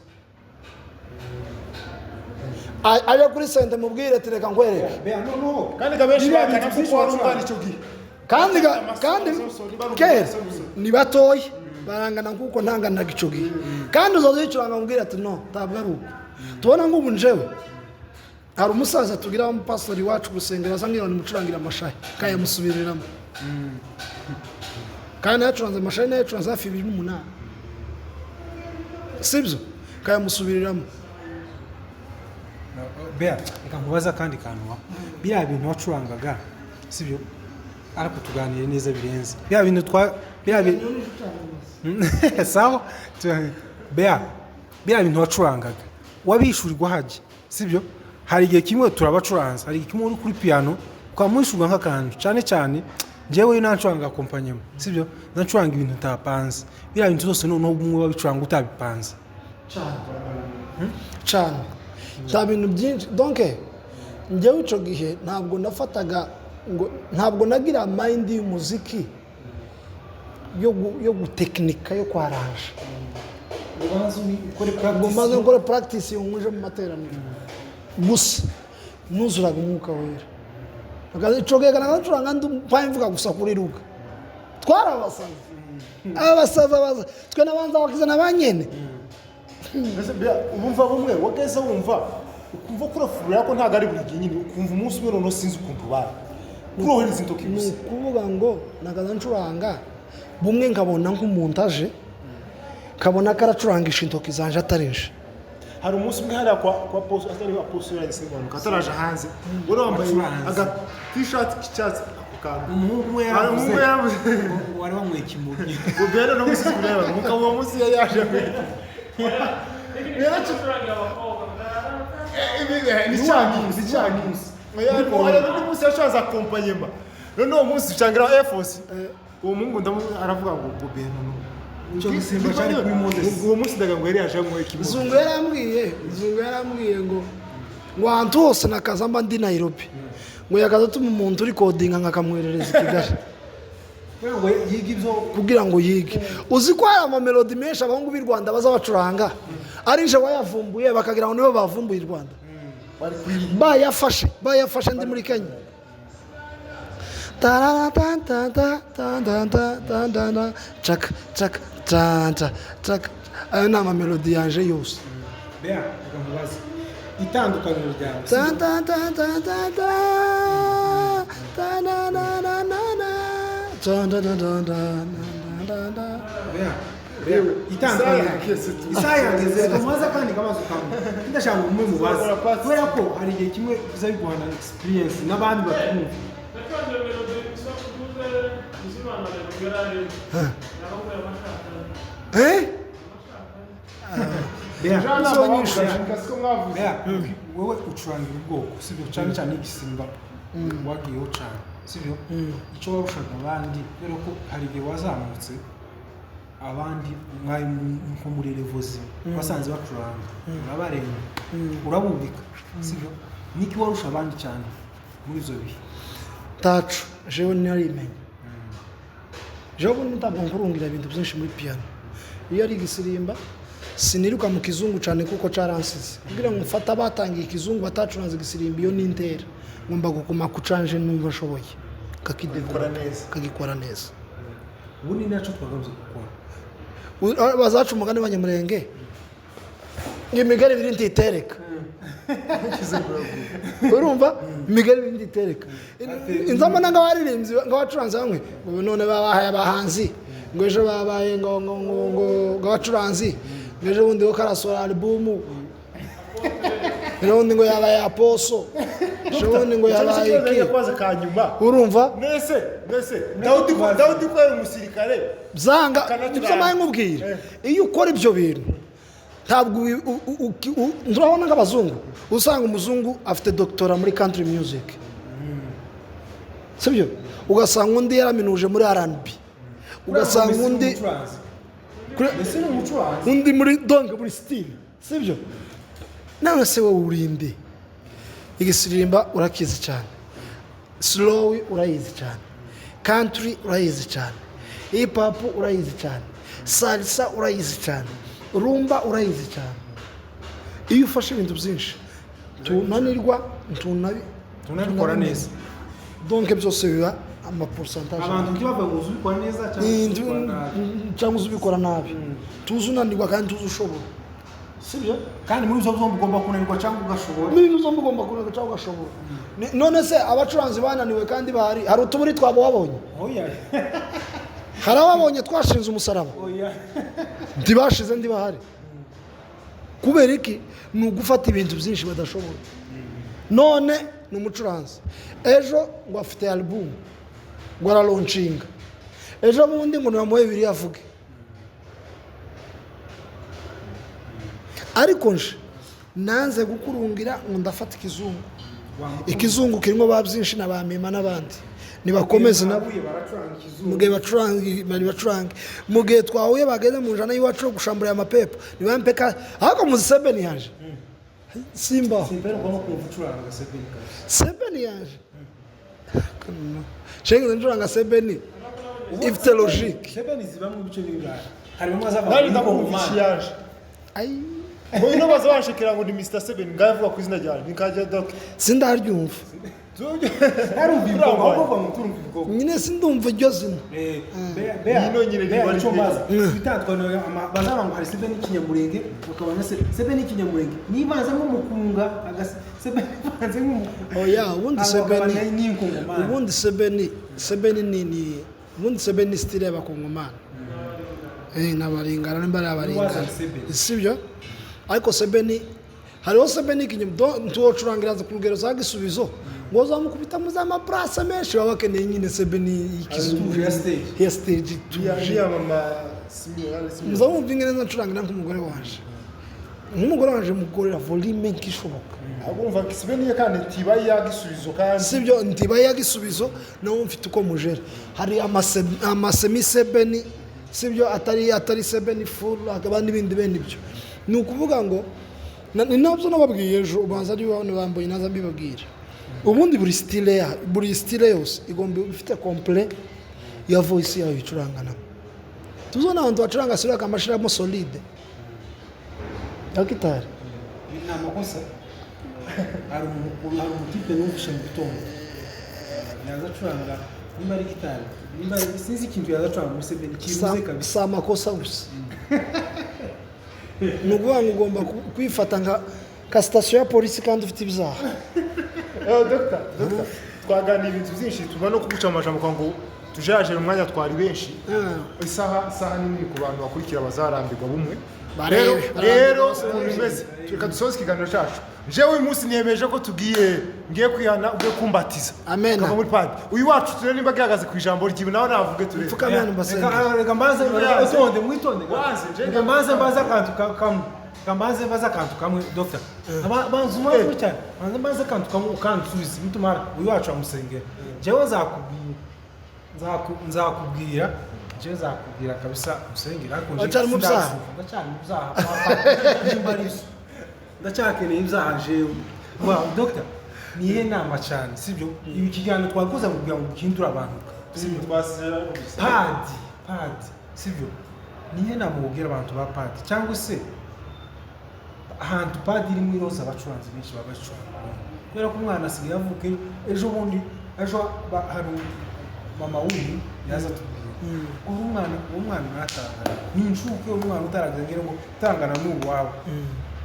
aje kuri sente, mubwire ati: "Reka nkwereke." Bea, noneho Kandi ga benshi biriya bintu bahakana byinshi kuko wari wacuranga. ungana icyo gihe. Kandi kera ni batoya barangana kuko ntanganaga ico gihe. Kandi uzoza yicuranga, mubwira ati: "No, ntabwo ari uko." Tubona nk'ubu njewe hari umusaza tugira w'umupasitori iwacu gusengera, asa ngira nimucurangira amashahi, kayamusubiriramo. Kandi yacuranze amashahi, nayo yacuranze hafi 2008, sibyo? Kayamusubiriramo. Bea, reka nkubaze akandi kantu wa biriya bintu wacurangaga, sibyo? Ariko tuganire neza birenze biriya bintu twa biriya bintu. Sawa. Bea, biriya bintu wacurangaga wabishurirwa hajya, sibyo? Hari igihe kimwe turabacuranza, hari igihe kimwe uri kuri piano ukamwishyurwa nk'akantu. Cyane cyane njyewe nancuranga accompagnement, sibyo? Nancuranga ibintu utapanze, biriya bintu byose. Noneho bumwe wabicuranga utabipanze? Cyane, nta bintu byinshi. Donc njyewe icyo gihe ntabwo nafataga ngo, ntabwo nagira mind y'umuziki yo gutekinika, yo kwaranja ngo maze nkore practice yunguje mu materaniro. Gusa nuzuraga Umwuka Wera. Icyo gihe nagacuranga mpaye mvuga gusa kuri ruga. Twarabasazi, abasaza baza twe n'abanza bakiza na ba nyene. Mbese ubumva bumwe wageze wumva ukumva ko urafurura ko ntabwo ari buri gihe nyine, ukumva umunsi umwe noneho sinzi ukuntu ubaye kurohereza intoki Ni gusa. ukuvuga ngo nakaza ncuranga bumwe, nkabona nk'umuntu aje, nkabona ko aracurangisha intoki zanje atarinje. Hari umunsi umwe hariya kwa poso, atari aposo, yahise impanuka ataraje hanze, wari wambaye Wacuranze. aga t-shirt k'icyatsi, ako kantu. Umuhungu umwe Hari yaravuze umuhungu yaravuze. Ngo wari wanyweye ikimogi. Ngo bera no musi kureba mukaba uwo munsi yari yaje. Gucurangira abakobwa. Ni cya munsi, cya munsi hari undi munsi yashatse accompagnement. None uwo munsi ucangira Air Force, uwo muhungu aravuga ngo bera no Icyo gisimba cyari kuri Moses. Uwo munsi ndaga ngo yari yaje anywa ikimogi. Zungu yarambwiye ngo ahantu hose nakaza mba ndi Nairobi, ngo yakaza atuma umuntu uri kodinga nkakamwoherereza i Kigali. Kugira ngo yige ibyo. Kugira ngo yige. Uzi ko hari amamelodi menshi abahungu b'i Rwanda baza bacuranga ari nje wayavumbuye, bakagira ngo nibo bavumbuye i Rwanda. Bayafashe ndi muri Kenya. Tarara-tan-tan-tan-tan-tan-tan-tan, caka caka tan ta caka. Ayo ni amamelodi yanje yose. Bea, reka nkubaze. Itandukaniro ryawe. Ta ta ta ta ta ta ta na na na na na ta ta ta ta ta na na na. Bea, Bea, itandukaniro. Isaha yageze, reka mubaze akandi kabazo kamwe. Ndashaka ngo mumwe mubaze. Kubera ko hari igihe kimwe biza biguhana experience n'abandi batwumva. Nacuranze melody isa kuduze izimana melody yararimo. Naramubwira amashaka. Eh? Bea, Uzonyishe. Bea, wowe ucurangira ubwoko, sibyo? Cyane cyane igisimba wagiyeho cyane, sibyo? Icyo warushaga abandi, kubera ko hari igihe wazamutse abandi mwari nko muri level zimwe, wasanze bacuranga urabarenga, urabubika, sibyo? Niki warusha abandi cyane muri ibyo bihe? Tacu jewe narimenye, jewe ubundi ntabwo nkurungira ibintu byinshi muri piano. Iyo ari igisirimba siniruka mu kizungu cyane kuko caransize kugira ngo mfate abatangiye ikizungu batacuranze igisirimba. Iyo ni intera ngomba gukuma kucanje numva nshoboye Kagikora neza. Kagikora neza. Ubundi nacyo twakagombye gukora. Bazaca umugani w'Abanyamurenge ngo imigari ibiri ntitereka. Urumva, imigari ibiri ntitereka. Inzamba ng'abaririmbyi ng'abacuranzi bamwe ngo none babahaye abahanzi, ngo ejo babaye ngo abacuranzi, ngo ejo bundi ngo karasohora alubumu, ejo bundi ngo yabaye aposo, ejo bundi ngo yabaye iki. Kubaza ka nyuma. Urumva? Mbese Dawudi ko yari umusirikare? Byanga. Akanacuranga. Nibyo mpaye nkubwira, iyo ukora ibyo bintu ntabwo turabona nk'abazungu, usanga umuzungu afite doctorat muri country music, sibyo? Ugasanga undi yaraminuje muri R&B, ugasanga undi Mbese ni umucuranzi. Undi muri donc muri style, sibyo? None se wowe urinde igisirimba urakizi cyane, slow urayizi cyane, country urayizi cyane, hip hop urayizi cyane, salsa urayizi cyane, rumba urayizi cyane. Iyo ufashe ibintu byinshi tunanirwa ntunabi Tunabikora neza. Donc byose biba amapourcentage. Abantu ntibavuga ngo uzi ubikora neza cyangwa uzi ubikora nabi. Cyangwa uzi ubikora nabi, tuzi unanirwa kandi tuzi ushobora, sibyo? Kandi muri ibyo byombi ugomba kunanirwa cyangwa ugashobora. Muri ibyo byombi ugomba kunanirwa cyangwa ugashobora. None se abacuranzi bananiwe kandi bahari, hari utuburi twabo wabonye? Oya. Hari ababonye twashinze umusaraba? Oya. Ntibashize, ntibahari. Kubera iki? Ni ugufata ibintu byinshi badashobora. None ni umucuranzi, ejo ngo afite alubumu, ngo aralaunchinga, ejo bundi ngo nibamuhe bibiri avuge. Ariko nje nanze gukurungira ngo ndafata ikizungu. Ikizungu kirimo ba byinshi na ba Mima n'abandi, nibakomeze nabo. Bahuye baracuranga ikizungu. Mu gihe bacurange, bari bacurange. Mu gihe twahuye bageze mu njana y'iwacu yo gushambura amapepo nibampeka, ariko muzi sebeni yaje simbaho. Simpera ugomba kumva ucuranga sebeni kabisa. Sebeni yaje shenge ncuranga sebeni ifite logique. Sebeni zibamo ibice bingahe? Hari bamwe bazava Nanjye muri ndakumva. Kongomani. Yaje. Ai. Ngo ino baza banshekera ngo ni Mr 7, ngaho avuga ku izina ryanjye nikajya doc. Sindaryumva. Narumva ibikorwa, ahubwo bavuga ngo turumva ibikorwa. Nyine sindumva iryo zina. Bea, Nino nyine Bea, riba icyo ari mbaza bitandukanye, bazaba ngo hari sebeni y'ikinyamurenge, bakaba na sebeni y'ikinyamurenge nibanze nk'umukunga, sebeni ivanze nk'umukunga. Oya, ubundi Abo bakaba sebeni n'inkongomani. Ubundi sebeni ni ubundi sebeni ni style y'Abakongomani n'Abaringana, nimba ari Abaringana. Wazana sebeni. Sibyo? Ariko sebeni, hariho sebeni ntiwocurangira ku rugero za Gisubizo ngo uzamukubita mu za maburase menshi baba bakeneye. Nyine sebeni y'ikizungu. Ituje ya stage. Ya stage ituje. Ya mama Simeo. Muza wumva ingene nza ncurangira nk'umugore wanje mukorera volume nk'ishoboka. Ahubwo urumva sebeni ye kandi tiba yagisubizo kandi. Sibyo, ntiba yagisubizo nawe mfite uko mujera. Hari amasemi sebeni, sibyo? Atari sebeni full, hakaba n'ibindi bene ibyo. Ni ukuvuga ngo ni nabyo nababwiye ejo, ubanza ari bano bambaye naza mbibabwira. Ubundi buri style yose igomba ifite complet ya voice yayo icuranganamo. Tuzona abantu bacuranga sura akamashiramo solide ya gitari. Ni amakosa. Hari umutipe numvishe mu gitondo yaza acuranga, nimba ari gitari, nimba sinzi ikintu yaza acuranga muri sebeni kibuze kabisa. Si amakosa gusa, ni ukuvuga ngo ugomba kwifata nka Ka sitasiyo ya polisi kandi ufite ibyaha. Dogita, twaganira ibintu byinshi, tuba no kuguca amajambo kugira ngo tujaje mu mwanya, twari benshi. Isaha nini ku bantu bakurikira bazarambirwa bumwe. Barebe, Rero barambirwa. rero ukuntu bimeze, reka dusoze ikiganiro cyacu. Jewe uyu munsi niyemeje ko tugiye, ngiye kwihana, ugiye kumbatiza. Amen. Kava muri padi uyu wacu, turebe nimba gihagaze ku ijambo ryiwe, nawe navuge turebe. Mfukame hano mbasenge. Reka mbanze, mwitonde, mwitonde. Wanze, Reka mbanze mbaze akantu kamwe. Reka mbanze mbaze akantu kamwe, Dr. Banza umaze cyane, banza mbaze akantu kamwe ukansubiza nitumara uyu wacu amusengera. Jewe nzakubwira, nzakubwira, jewe nzakubwira kabisa usengera, ariko nje Ndacyari mu byaha. sindasuka, ndacyari mu byaha papa, nimba ari byo ndacyakeneye ibyaha jewe. Wow, Dr, ni iyihe nama cyane, sibyo? Ibi kiganiro twakoze kugira ngo gihindure abantu, sibyo? Padi, sibyo? Nihe nama ubwira abantu ba padi, cyangwa se ahantu padi irimo iroza, abacuranzi benshi baba bacuranga? Kubera ko umwana asigaye avuka ejo bundi, ejo hari mama wuyu yaza atubwira uwo mwana mwatangana ni inshuke, umwana utaragira ngira ngo utangana n'ubu wawe,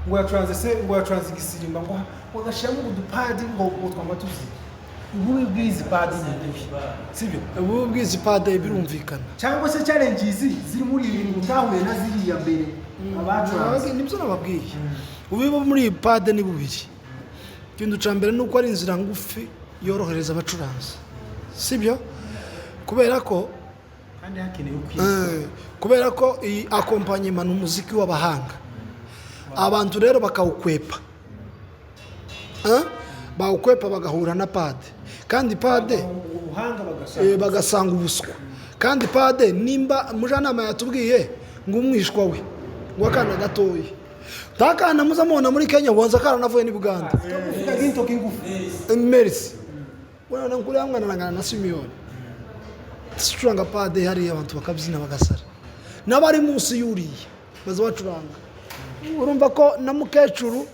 ngo yacuranze se, ngo yacuranze igisirimba, ngo agashyiramo udupadi, ngo twama tuzi ububi bw'izi padi ni ububi, sibyo? Ubu bw'izi pade birumvikana. Cyangwa se challenges ziri muri ibi bintu utahuye na ziriya mbere abacuranze. Nibyo nababwiye, ububi bwo muri iyi pade ni bubiri. Ikintu cya mbere ni uko ari inzira ngufi yorohereza abacuranzi, sibyo? Kubera ko kandi hakenewe kwiga. Kubera ko iyi accompagnement ni umuziki w'abahanga, abantu rero bakawukwepa. Bawukwepa bagahura na pade, kandi pade ubuhanga bagasanga bagasanga ubuswa. Kandi pade, nimba mujyanama yatubwiye ngo umwishwa we, ngo akana gatoya ntakana muza mubona muri Kenya, bonza karanavuye n'i Buganda. Kagufi k'intoki ngufi. Merci. Urabona nkuriya mwana arangana na Simiyoni acuranga pade hariya, abantu bakabyina bagasara, n'abari munsi y'uriya baza bacuranga. Urumva ko na mukecuru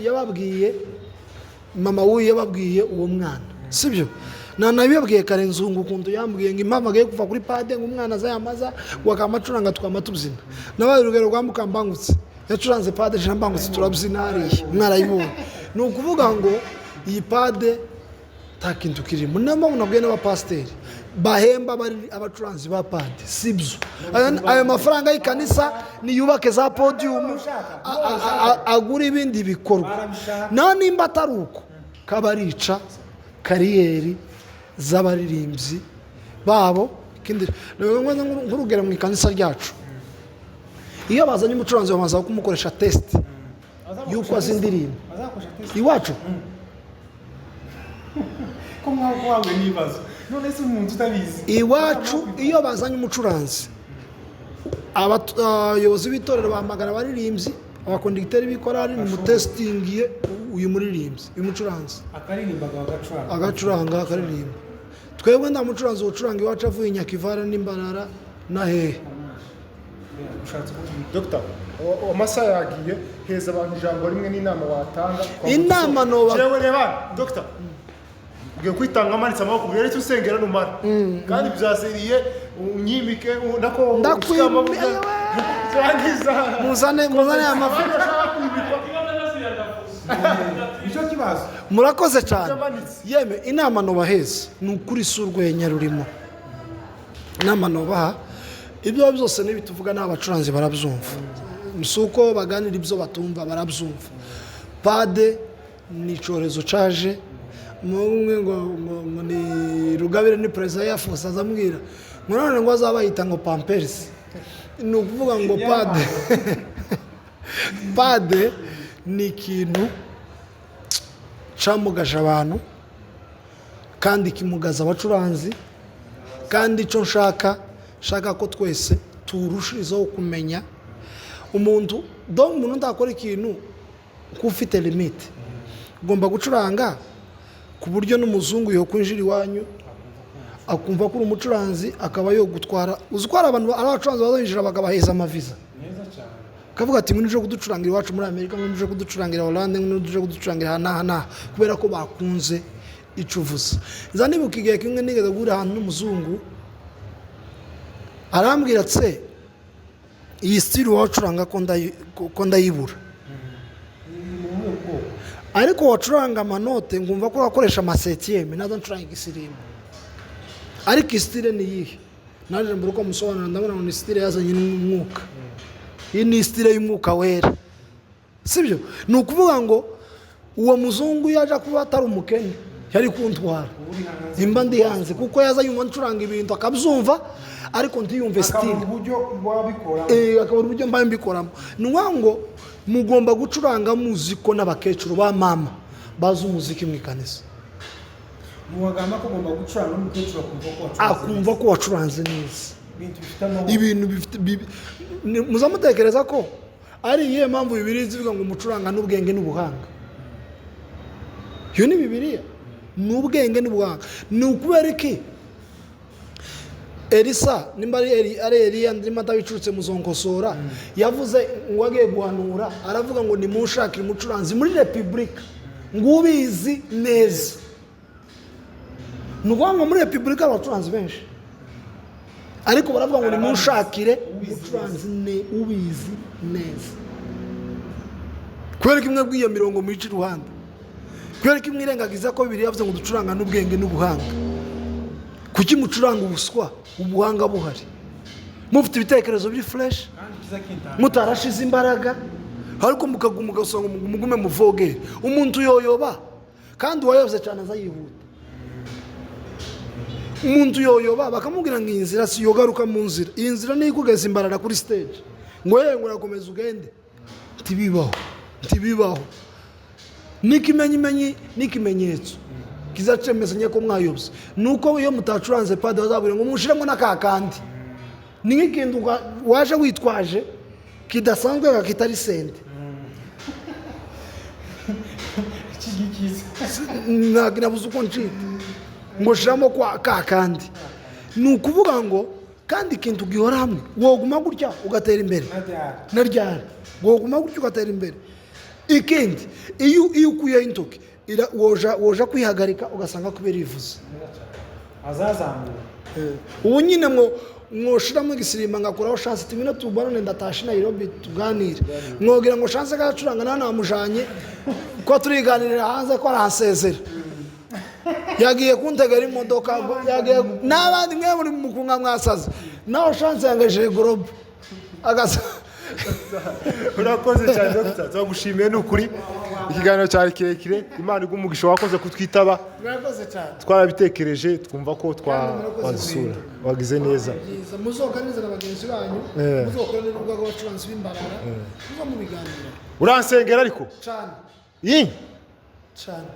yababwiye, mama w'uyu yababwiye uwo mwana, sibyo? Nanabibabwiye kare, nzungu ukuntu yambwiye ngo impamvu agiye kuva kuri pade, ngo umwana azayamaza ngo akamacuranga twama tubyina. Nabaye urugero rwa Mukambangutse, yacuranze pade jean Mbangutse, turabyina hariya, mwarayibonye. Ni ukuvuga ngo iyi pade nta kintu kirimo. Niyo mpamvu nabwiye n'abapasiteri bahemba abacuranzi ba pade, sibyo? Ayo mafaranga y'ikanisa niyubake za podiyumu, agure ibindi bikorwa. Naho nimba atari uko, kabarica carrière z'abaririmbyi babo. Ikindi, nk'urugero mu ikanisa ryacu, iyo bazanye umucuranzi babanza kumukoresha test y'uko azi indirimbo. Bazakoresha test? Iwacu. Ko mwaba wahuye n'ibibazo none se umuntu utabizi? Iwacu iyo bazanye umucuranzi, abayobozi b'itorero bahamagara abaririmbyi, abaconducteur b'ikorari, nimutesitingiye uyu muririmbyi, uyu mucuranzi. Akaririmba, agacuranga. Agacuranga, akaririmba. Twebwe nta mucuranzi ucuranga iwacu avuye i Nyakivara n'Imbarara na hehe. Ushatse kuvuga? Dogita, amasaha yagiye. Heza abantu ijambo rimwe n'inama watanga. Inama Jewe reba, dogita, ugiye kwitanga amanitse amaboko rero, icyo usengera numara kandi byaseriye unyimike nako. Turangiza. Muzane aya mafi. Nicyo kibazo. Murakoze cyane. Yamanitse. Yeme, inama nubaheza ni ukuri, si urwenya rurimo. Inama nubaha, ibyo byose n'ibi tuvuga n'abacuranzi barabyumva, si uko baganira ibyo batumva, barabyumva. Pade ni icyorezo caje. Umwe ngo ni Rugabire, ni perezida ya Force, azambwira ngo none ngo azabayita ngo Pampers. Ni ukuvuga ngo pade ni ikintu camugaje abantu kandi kimugaza abacuranzi. Kandi icyo nshaka ko twese turushirizaho kumenya umuntu, donc umuntu ndakora ikintu ko ufite limite, ugomba gucuranga ku buryo n'umuzungu yokwinjira iwanyu akumva ko uri umucuranzi, akaba yogutwara. Uzi ko hari abantu ari abacuranzi bazinjira bakabaheza amaviza, kavuga ati ngwino uje kuducurangira iwacu muri Amerika, ngwino uje kuducurangira Hollande, ngwino uje kuducurangira aha n'aha n'aha, kubera ko bakunze icyo uvuze. Nza nibuka igihe kimwe nigeze guhura ahantu n'umuzungu, arambwira ati Iyi style wacuranga ko ndayibura, ariko wacuranga amanote nkumva ko wakoresha amaseptième, naza ncuranga igisirimba, ariko iyi style ni iyihe? Naje mbura uko musobanura. Ndabona ngo ni style yazanye n'umwuka. Iyi ni style y'umwuka wera, sibyo? Ni ukuvuga ngo uwo muzungu yaje kuba atari umukene, yari kuntwara imba ndi hanze, kuko yaza yumva ncuranga ibintu akabyumva, ariko ntiyumve style. Akabura uburyo wabikora. Akabura uburyo mbaye mbikoramo. Ni ukuvuga ngo mugomba gucuranga muzi ko n'abakecuru ba mama bazi umuziki mu ikanisa. Muwagamba ko ugomba gucuranga n'umukecuru akumva ko wacuranze. Akumva ko wacuranze neza. Ibintu bifite amahoro. Ibintu bifite muzamutekereza ko ari iyihe mpamvu Bibiliya izivuga ngo umucuranga n'ubwenge n'ubuhanga? Iyo ni Bibiliya, ni ubwenge n'ubuhanga. Ni ukubera iki Elisa, nimba ari Eliya, ndimo atabicurutse muzonkosora, yavuze ngo agiye guhanura, aravuga ngo nimunshakire umucuranzi muri repubulika ngo ubizi neza? Ni ukuvuga ngo muri repubulika hari abacuranzi benshi, ariko baravuga ngo nimunshakire umucuranzi ne ubizi neza. Kubera ko imwe bw'iyo mirongo mwica iruhande, kubera ko imwe irengagiza ko Bibiliya yavuze ngo ducuranga n'ubwenge n'ubuhanga. Kuki mucuranga ubuswa ubuhanga buhari, mufite ibitekerezo biri fresh, Kandi ikiza kintanga. mutarashize imbaraga, ariko mukaguma ugasanga mugume muvogere? Umuntu yoyoba, kandi uwayobye cyane aza yihuta. Umuntu yoyoba bakamubwira ngo iyi nzira si yogaruka mu nzira, iyi nzira niyo ikugeza imbarara kuri stage, ngo yewe ngo urakomeza ugende. Ntibibaho, ntibibaho. N'ikimenyimenyi n'ikimenyetso kizacemezanya ko mwayobye ni uko iyo mutacuranze pad bazabwira ngo mushiremo n'aka kandi. Ni nk'ikintu waje witwaje kidasanzwe, kakitari sente. Iki gikiza. Ntabwo nabuze uko ncita ngo shiramo kwa ka kandi. Ni ukuvuga ngo kandi ikintu gihora hamwe, woguma gutya ugatera imbere. Naryari. Na ryari woguma gutya ugatera imbere. Ikindi, iyo ukuyeho intoki, woja kwihagarika ugasanga kubera ivuze. Azazamura. Ubu nyine mwo mwoshiramo igisirimba ngakuraho Chance, tubino tubonane, ndatashe Nairobi tuganire. Mwogira ngo Chance kacuranga nawe namujanye ko turiganirira hanze, ko aransezera, yagiye kuntegera imodoka, yagiye n'abandi. Mwe muri mukunga mwasaze, nawe Chance yangejeje gorobe agasa. Urakoze cyane dogita, turagushimiye. Ni ukuri ikiganiro cyari kirekire. Imana iguhe umugisha, wakoze kutwitaba. Murakoze cyane. Twarabitekereje twumva ko Kandi murakoze. twazisura, wagize neza. Byiza, muzoganirize na bagenzi banyu. Muzokora n'urugaga rw'abacuranzi b'imbarara, muzo mubiganira. Uransengera ariko. Cyane. Yi. Cyane.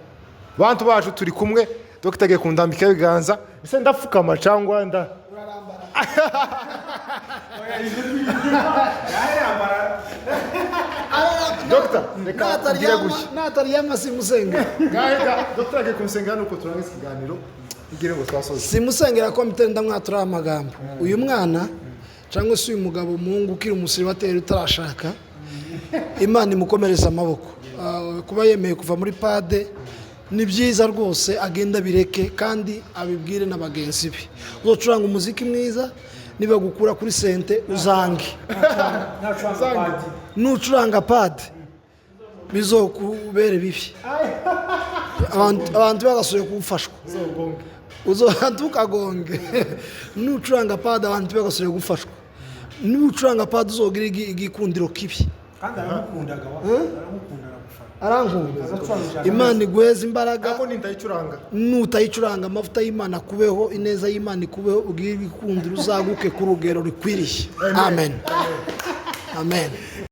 Bantu bacu, turi kumwe, dogita agiye kundambika ibiganza. Ese ndapfukama cyangwa nda? Urarambara. Yayambara. Dogita, reka ugire gutya. Nataryama simusengera. Gahe dogita agiye kumusengera, nuko turangiza ikiganiro igire ngo twasoze. Simusengera ko mutenda ndamwatura amagambo. Uyu mwana cyangwa se uyu mugabo, umuhungu ukiri umusiribateri utarashaka, Imana imukomereza amaboko. Kuba yemeye kuva muri pad ni byiza rwose, agenda abireke kandi abibwire na bagenzi be. Uzocuranga umuziki mwiza, niba gukura kuri sente uzange. Ntacuranga pad. Nucuranga pad bizokubere bibi, abantu bagasuye kufashwa, ntukagonge. Nucuranga pad abantu bagasuye gufashwa. Nucuranga pad uzogira igikundiro kibi. Kandi aramukundaga wa, aramukunda, aragufana. Arankunda. Azacuranga. Imana iguheze imbaraga. Ako nindayicuranga. Nutayicuranga, amavuta y'Imana akubeho, ineza y'Imana ikubeho, ugire igikundiro, uzaguke ku rugero rukwiriye. Amen, amen.